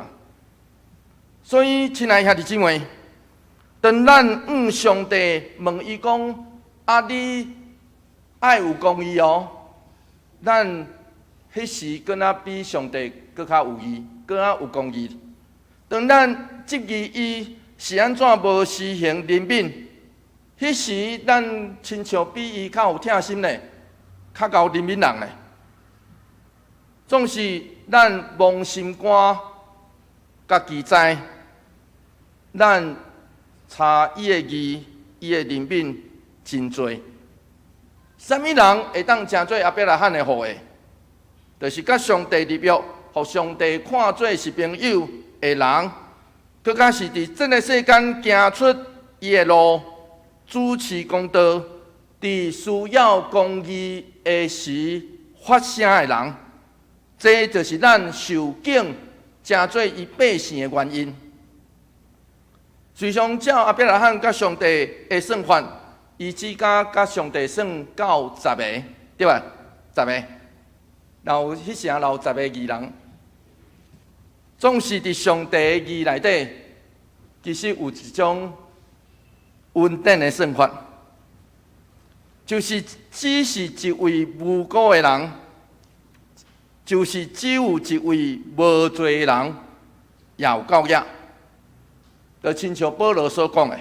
所以，親愛兄弟姊妹，當咱向上帝問伊講：啊，你愛有公義哦，咱彼時閣若比上帝閣較有義，閣較有公義。當咱質疑伊是按怎無施行憐憫，彼時咱親像比伊較有疼心咧，較𠢕憐憫人咧。總是咱摸心肝，家己知，咱查伊的義，伊的憐憫真濟。啥物人會當成做亞伯拉罕的後裔？就是佮上帝立約，予上帝看做是朋友的人，閣較是佇這个世間行出伊的路，主持公道，佇需要公義的時發聲的人，這就是咱受敬成做伊百姓的原因。事實上，照亞伯拉罕佮上帝的算法，伊只敢佮上帝算到十个，對吧？十个，然後彼城有十個義人，總是佇上帝的義內底，其實有一種恩典的算法，就是只是一位無辜的人，就是只有一位無罪的人，也有夠額。就親像保羅所講的，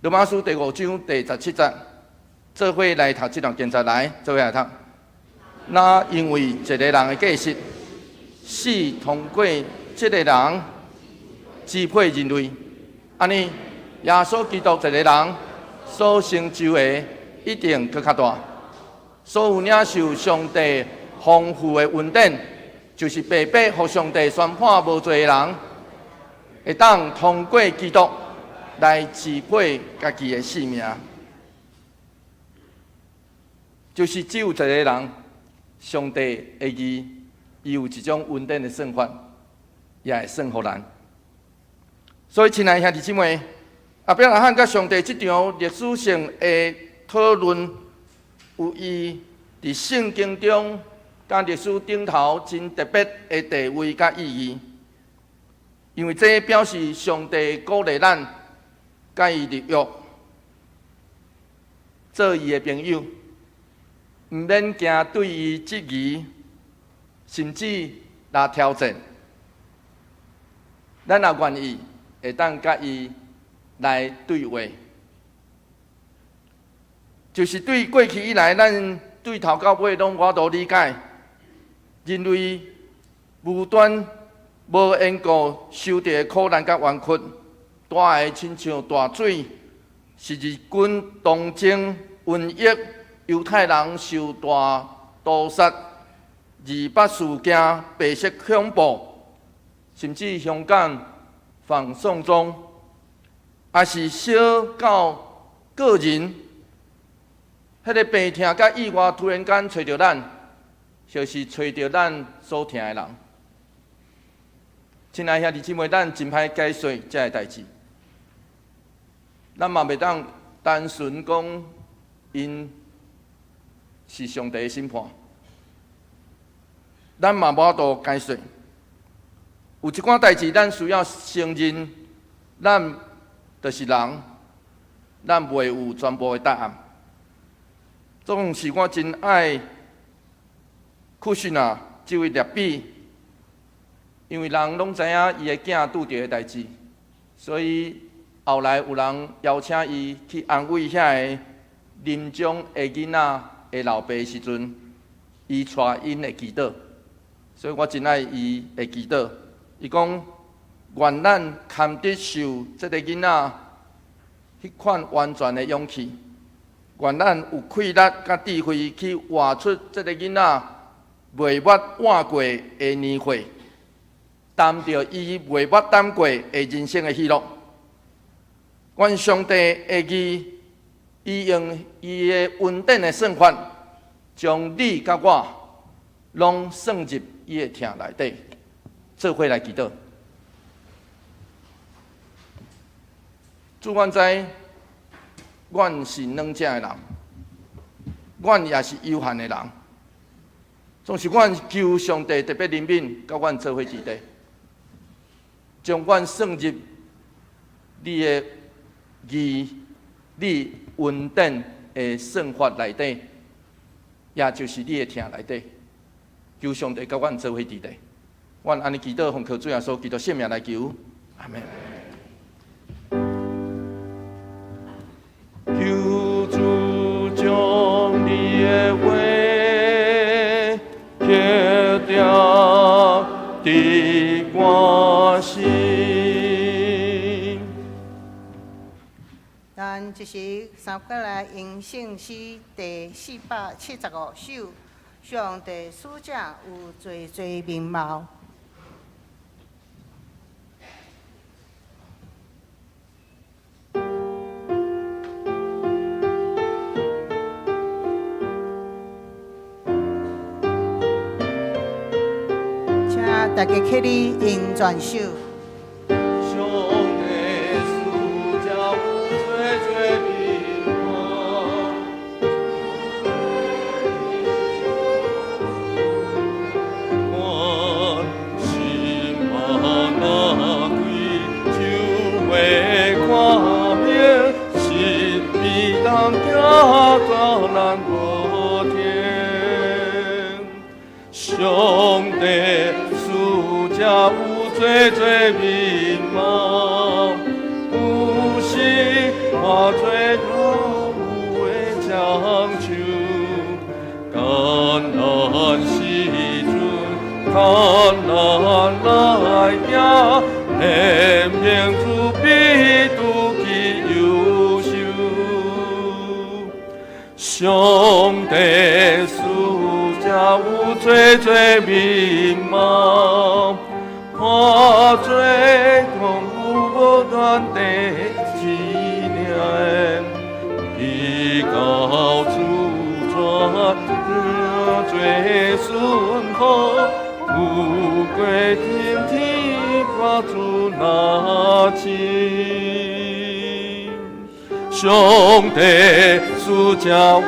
羅馬書第五章第十七節，做伙來讀這段經節來，做伙來讀。若因為一個人的過失，死通過這個人支配人類，按呢耶穌基督一個人所成就的一定閣較大。所有領受上帝豐富的恩典，就是白白予上帝宣判無罪的人，會當通過基督來支配家己的性命。就是只有一個人，上帝的義，伊有一種恩典的算法，也會算予咱。所以，親愛兄弟姊妹，亞伯拉罕佮上帝這場歷史性的討論，有伊佇聖經中佮歷史頂頭真特別的地位佮意義，因為這表示上帝鼓勵咱佮伊立約，做伊的朋友，毋免驚對伊質疑，甚至來挑戰。咱若願意，會當佮伊來對話，就是對過去以來，咱對頭到尾攏無法度理解，人類無端無緣故受著的苦難佮冤屈，帶來親像大水、十字軍東征、瘟疫、猶太人受大屠殺、二八事件、白色恐怖，甚至香港反送中，抑是小到個人，彼個病痛佮意外突然間揣著咱，就是揣著咱所疼的人。親愛兄弟姊妹，咱真歹解說這个代誌，咱嘛袂當單純講𪜶是上帝的審判，咱嘛無法度解說。有一寡代誌，咱需要承認，咱就是人，咱袂有全部的答案。總是我真愛庫遜啊，這位拉比，因為人攏知影伊的囝拄著的代誌，所以後來有人邀請伊去安慰遐个臨終的囡仔的老爸時陣，伊帶𪜶來祈禱，所以我真愛伊的祈禱。伊講：願咱堪得受這個囡仔彼款完全的勇氣，願咱有氣力佮智慧去活出這個囡仔袂捌活過的年歲，擔著伊袂捌擔過的人生的喜樂。願上帝的義，伊用伊的恩典的算法，將你佮我攏算入伊的疼內底，做伙來祈禱。主，阮知，阮是軟弱的人，阮也是有限的人。總是阮求上帝特別憐憫，佮阮做伙佇底，將阮算入你的義、你恩典的算法內底，也就是你的疼內底。求上帝佮阮做伙佇底，阮按呢祈禱，奉靠主耶穌基督聖名來求，阿們。求主將你的話刻定佇我心。咱這時三個來吟聖詩第475首，上帝使者有濟濟面貌。請大家起立，吟全首。上帝使者有濟濟面貌。我心嘛若開，就會看明，是彼人行大難無停。上帝使者有濟濟面貌，有時化做老牛的樟樹，艱難時陣，艱難來行，顯明主比拄去優秀。上帝使者有濟濟面貌，化做公有無斷的思念，彼到主轉做順風，富貴天天看主那親。上上帝使者有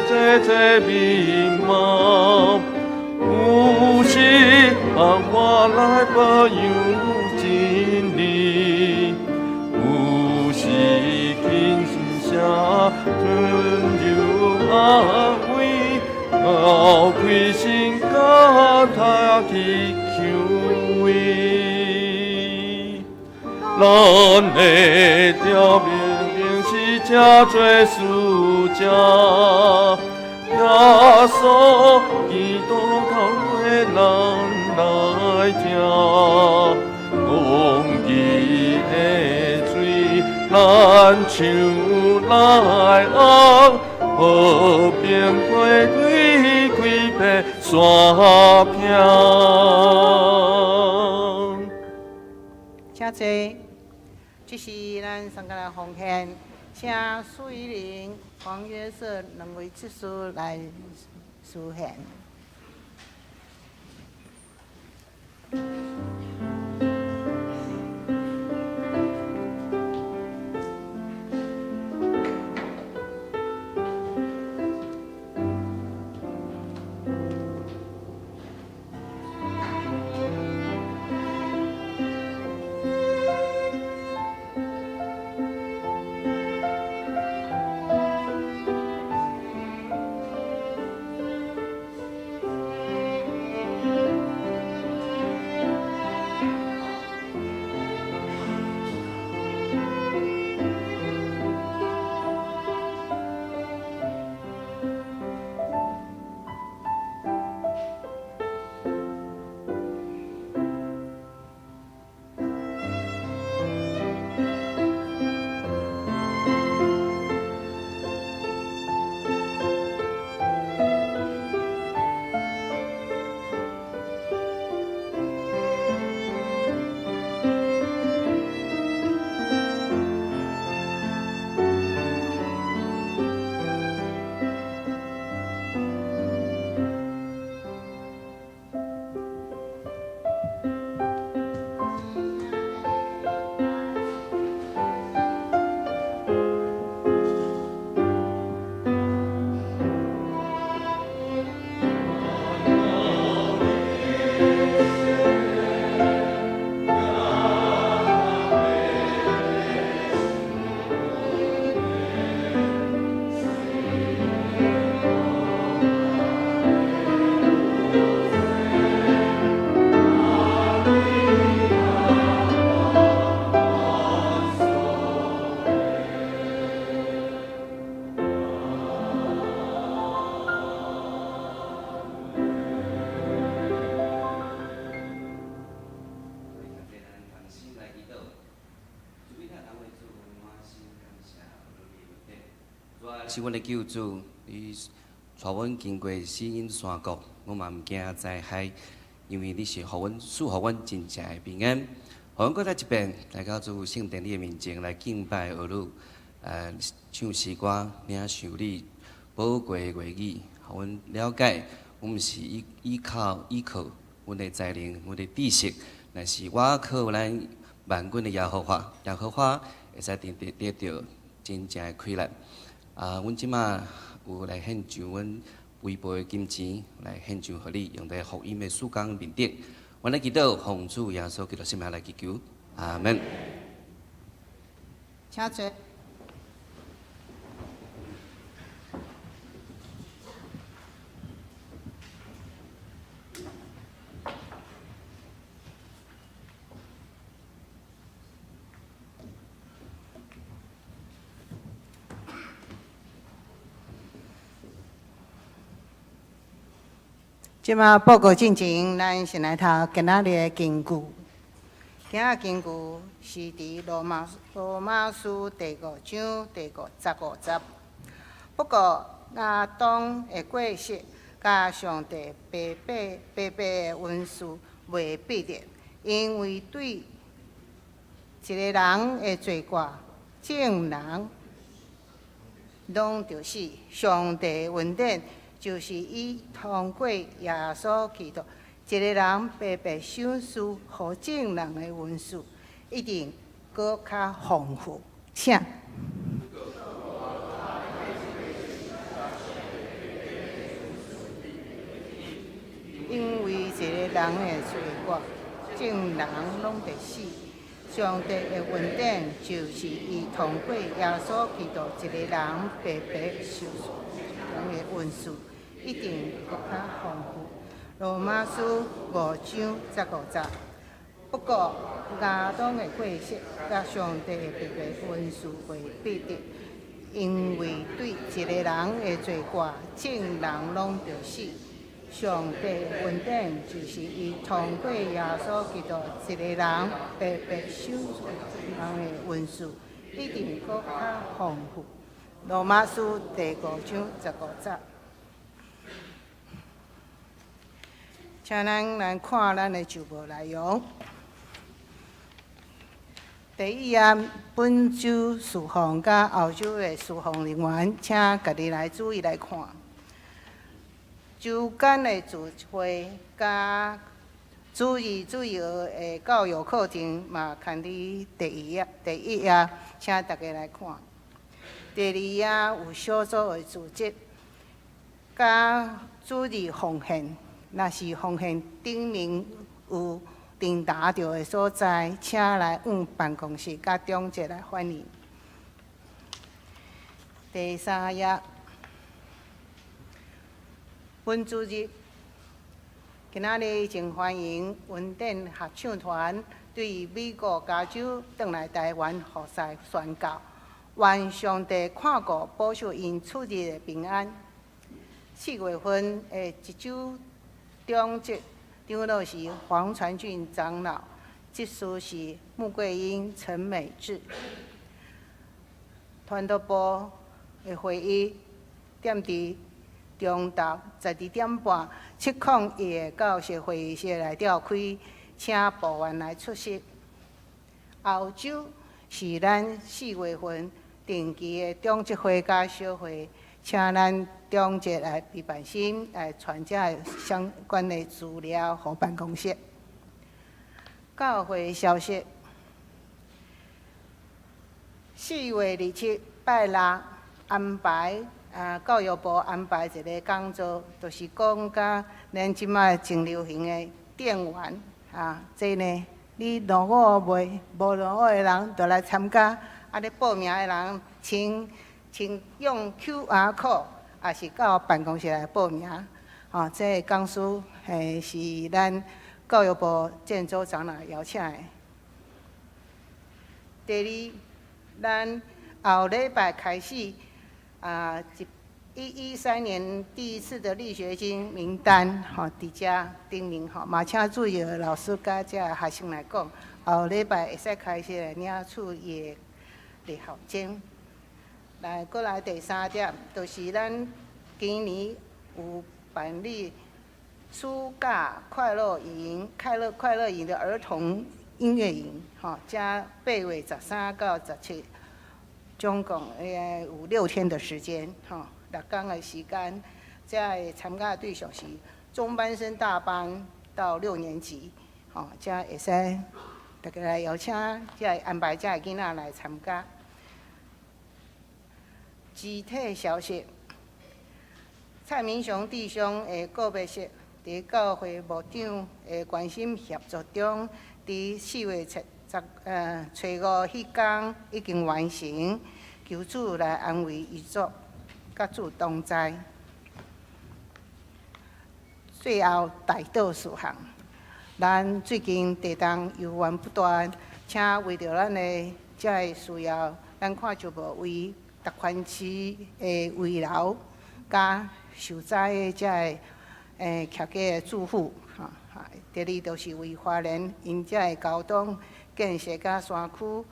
濟濟美貌，有時幫我來保佑真理，有時輕聲溫柔安慰，熬開心肝他去求慰。咱的條明明是這濟使者，耶穌基督教會咱來聽，公義的水咱唱來學，和平花開開遍山坪。請坐，這是咱上個來奉獻，請蘇玉玲、黃約瑟兩位執事來司獻。是阮的救主，你帶阮經過死蔭山谷，阮嘛毋驚災害，因為你是予阮賜予阮真正的平安。予阮閣再一遍來到主聖殿你的面前來敬拜阿汝，唱詩歌，領受你寶貴的話語，予阮了解，阮毋是依靠阮的才能、阮的知識，乃是倚靠咱萬軍的耶和華，耶和華會使得著真正的氣力。啊，阮這馬有來獻上阮微薄的金錢，來獻上予你，用佇福音的事工面頂。阮來祈禱，奉主耶穌基督聖名來祈求，阿門。請坐。這馬報告進前，咱先來讀今仔日的經句。今仔經句是佇羅馬書第五章第55節。不過亞當的過失，佮上帝白白白白的恩賜袂比的，因為對一個人的罪過，眾人攏著死。上帝恩典就是以通過耶穌基督一個人白白賞賜予眾人的恩賜，一定閣較豐富。請。因為一個人的罪過，眾人攏得死。上帝的恩典就是伊通過耶穌基督一个人白白受人的恩賜，一定閣較豐富。羅馬書5章15節。不過亞當的過失，佮上帝的白白恩賜袂比得，因為對一个人的罪過，眾人攏著死。上帝的恩典就是伊通過耶穌基督一個人白白受人的恩賜，一定閣較豐富。羅馬書第5章15節。請咱來看咱的週報內容。第一頁，本週事奉佮後週的事奉人員，請家己來注意來看。週間的聚會佮主日主要的教育課程嘛，刊佇第一頁，第一頁，請大家來看。第二頁有小組的組織，佮主日奉獻，若是奉獻頂面有訂答著的所在，請來往辦公室佮長執來反映。第三頁，本主日今仔日真歡迎雲頂合唱團對美國加州轉來台灣服侍宣教，願上帝看顧保守𪜶出入的平安。4月份的一週長執長老是黃傳俊長老，執事是穆桂英、陳美智。傳道部的會議踮佇中晝12點半，701的教室會議室來召開，請部員來出席。後週是咱4月份定期的長執會佮小會，請咱長執來備辦心來傳這相關的資料予辦公室。教會消息：4月27拜六安排啊，教育部安排一个講座，就是講佮咱這擺真流行的電玩啊，這呢，你落伍袂？無落伍的人就來參加，啊，咧報名的人，請請用 QR code，抑是到辦公室來報名。吼，這個講師嘿是咱教育部建州長老邀請的。第二，咱後禮拜開始啊，113年第一次的勵學金名單，吼，佇遮頂面吼，嘛請注意老師佮遮學生來講，後禮拜會使開始來領取伊的勵學金。來，過來第三點，就是咱今年有辦理暑假快樂營、快樂快樂營的兒童音樂營，吼，遮8月13到17，總共有6天的時間，吼，6工的時間。遮的參加的對象是中班升大班到六年級，吼，遮會使大家來邀請，遮安排遮的囡仔來參加。肢體消息，蔡明雄弟兄的告別式，佇教會牧長的關心協助中，佇4月初五彼工已經完成，求主來安慰遺族，佮主同在。最後代禱事項，咱最近地動猶原不斷，請為著咱的遮个需要，咱看就無為達寬市的危樓，佮受災的遮个徛家的住戶，哈，第二就是為花蓮𪜶遮个交通建設佮山區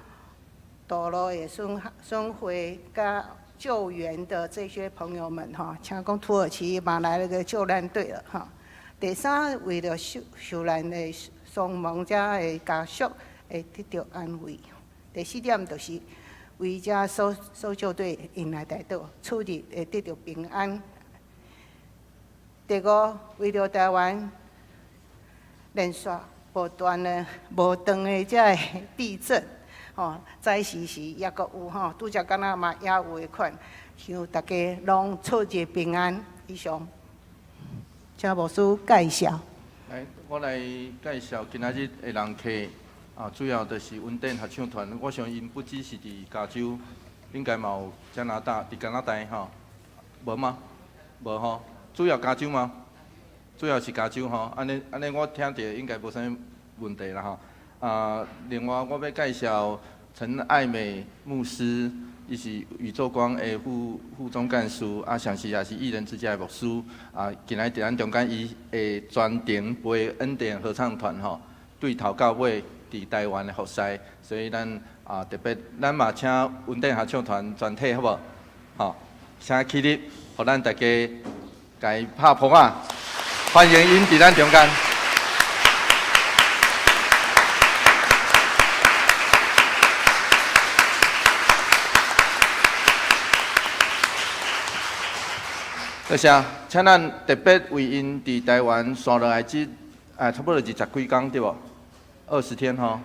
道路的損毀佮救援的這些朋友們，哈，聽講土耳其嘛來了個救難隊了，哈。第三，為著受難的傷亡者的家屬會得著安慰。第四點就是為遮搜救隊𪜶來代禱，出入會得著平安。第五，為著台灣連續無斷的、無斷的遮个地震，吼，災時時抑閣有吼，拄才敢若嘛猶有的款，希望大家攏出入平安。以上。請牧師介紹。來，我來介紹今仔日的人客啊，主要就是恩典合唱團。我想𪜶不只是佇加州，應該嘛有加拿大，佇加拿大吼，無嗎？無吼，主要加州嗎？主要是加州吼，按呢按呢，我聽著應該無啥物問題啦吼。啊，另外我欲介紹陳愛美牧師，伊是宇宙光的副總幹事，啊，同時也是義人之家的牧師。啊，今仔日佇咱中間，伊會全程陪恩典合唱團吼，對頭到尾佇台灣的服侍，所以咱啊特別，咱嘛請恩典合唱團全體好無？吼，請起立，予咱大家共伊拍噗仔，歡迎𪜶佇咱中間。多謝，請咱特別為𪜶佇台灣紲落來這啊，差不多二十幾工對無？20天吼，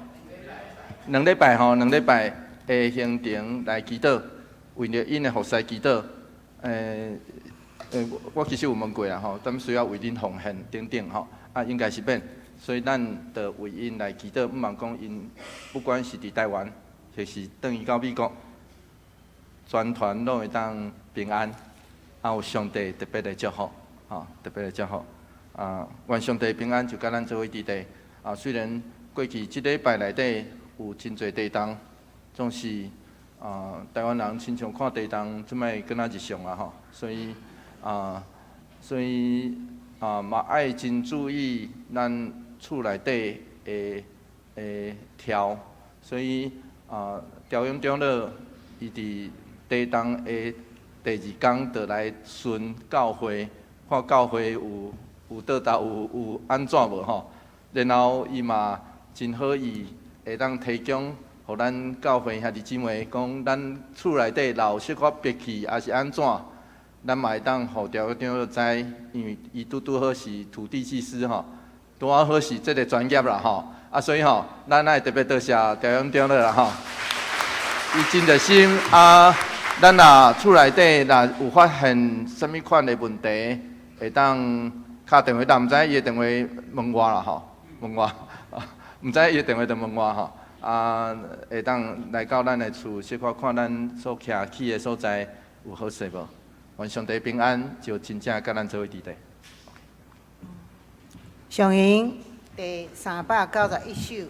兩禮拜吼，兩禮拜的行程來祈禱，為著𪜶的服侍祈禱。我其實有問過啦吼，踮需要為恁奉獻等等吼，啊，應該是免，所以咱就為𪜶來祈禱，毋茫講𪜶不管是佇台灣，或是轉去到美國，全團攏會當平安。啊，有上帝特別的祝福，吼，特別的祝福。啊，願上帝平安就佮咱做伙佇佇。啊，雖然過去這禮拜內底有真濟地動，總是啊，台灣人親像看地動，這擺敢若日常啊吼，所以啊，嘛愛真注意咱厝內底的柱，所以啊，調勇長老伊佇地動的第二工就來巡教會，看教會有倒搭有按怎無吼，然後伊嘛真好意會當提供予咱教會兄弟姊妹講，咱厝內底若有小可憋氣，抑是按怎，咱嘛會當予調長老知，因為伊拄拄好是土地技師吼，拄仔好是這个專業啦吼，啊所以吼，咱愛特別多謝調勇長老啦吼，伊真熱心啊。咱若厝內底若有發現啥物款的問題，會當敲電話，但毋知伊的電話問我啦吼，問我，毋知伊的電話就問我吼，啊，會當來到咱的厝，小可看咱所徛起的所在有好勢無？願上帝平安，就真正佮咱做伙佇佇。上引第391首，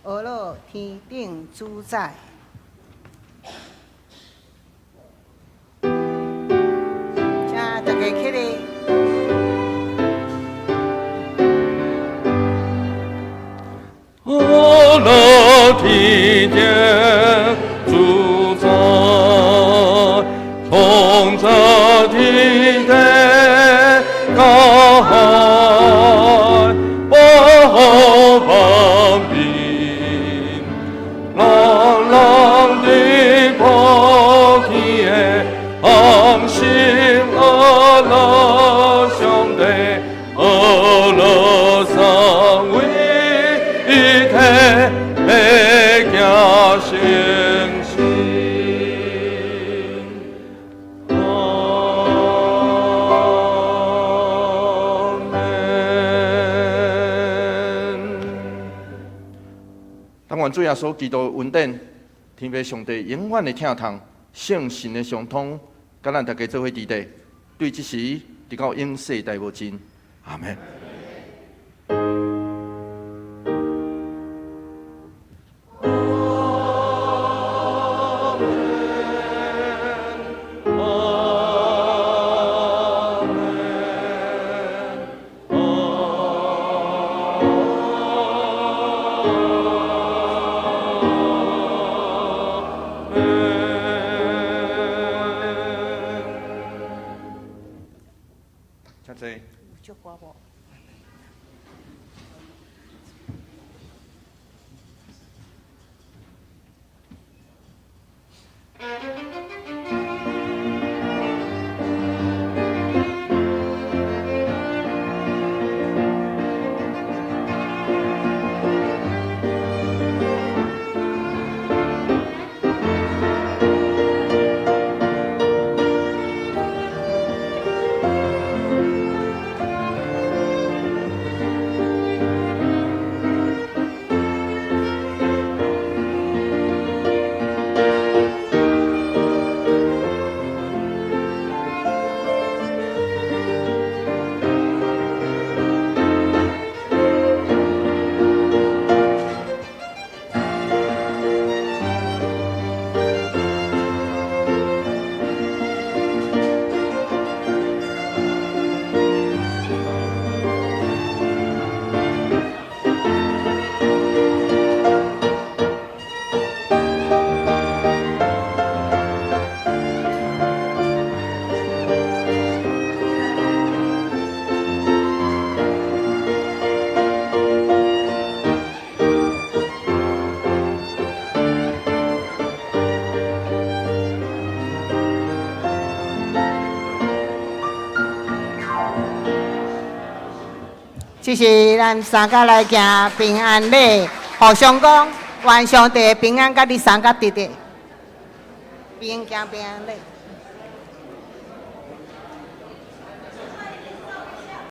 阿樂天頂主宰。請大家起立。阿樂天頂主宰，創造天地甲海，八方平，人人的普天的安心阿樂上帝，阿樂三位一體的行聖心。阿們。但願主耶穌基督的恩典，天父上帝永遠的疼痛，聖神的相通，佮咱大家做伙佇佇，對這時直到永世代無盡。阿們。請坐。有祝歌無？這是咱三甲來行平安禮，互相講，願上帝平安佮你三甲直直，平行平安禮。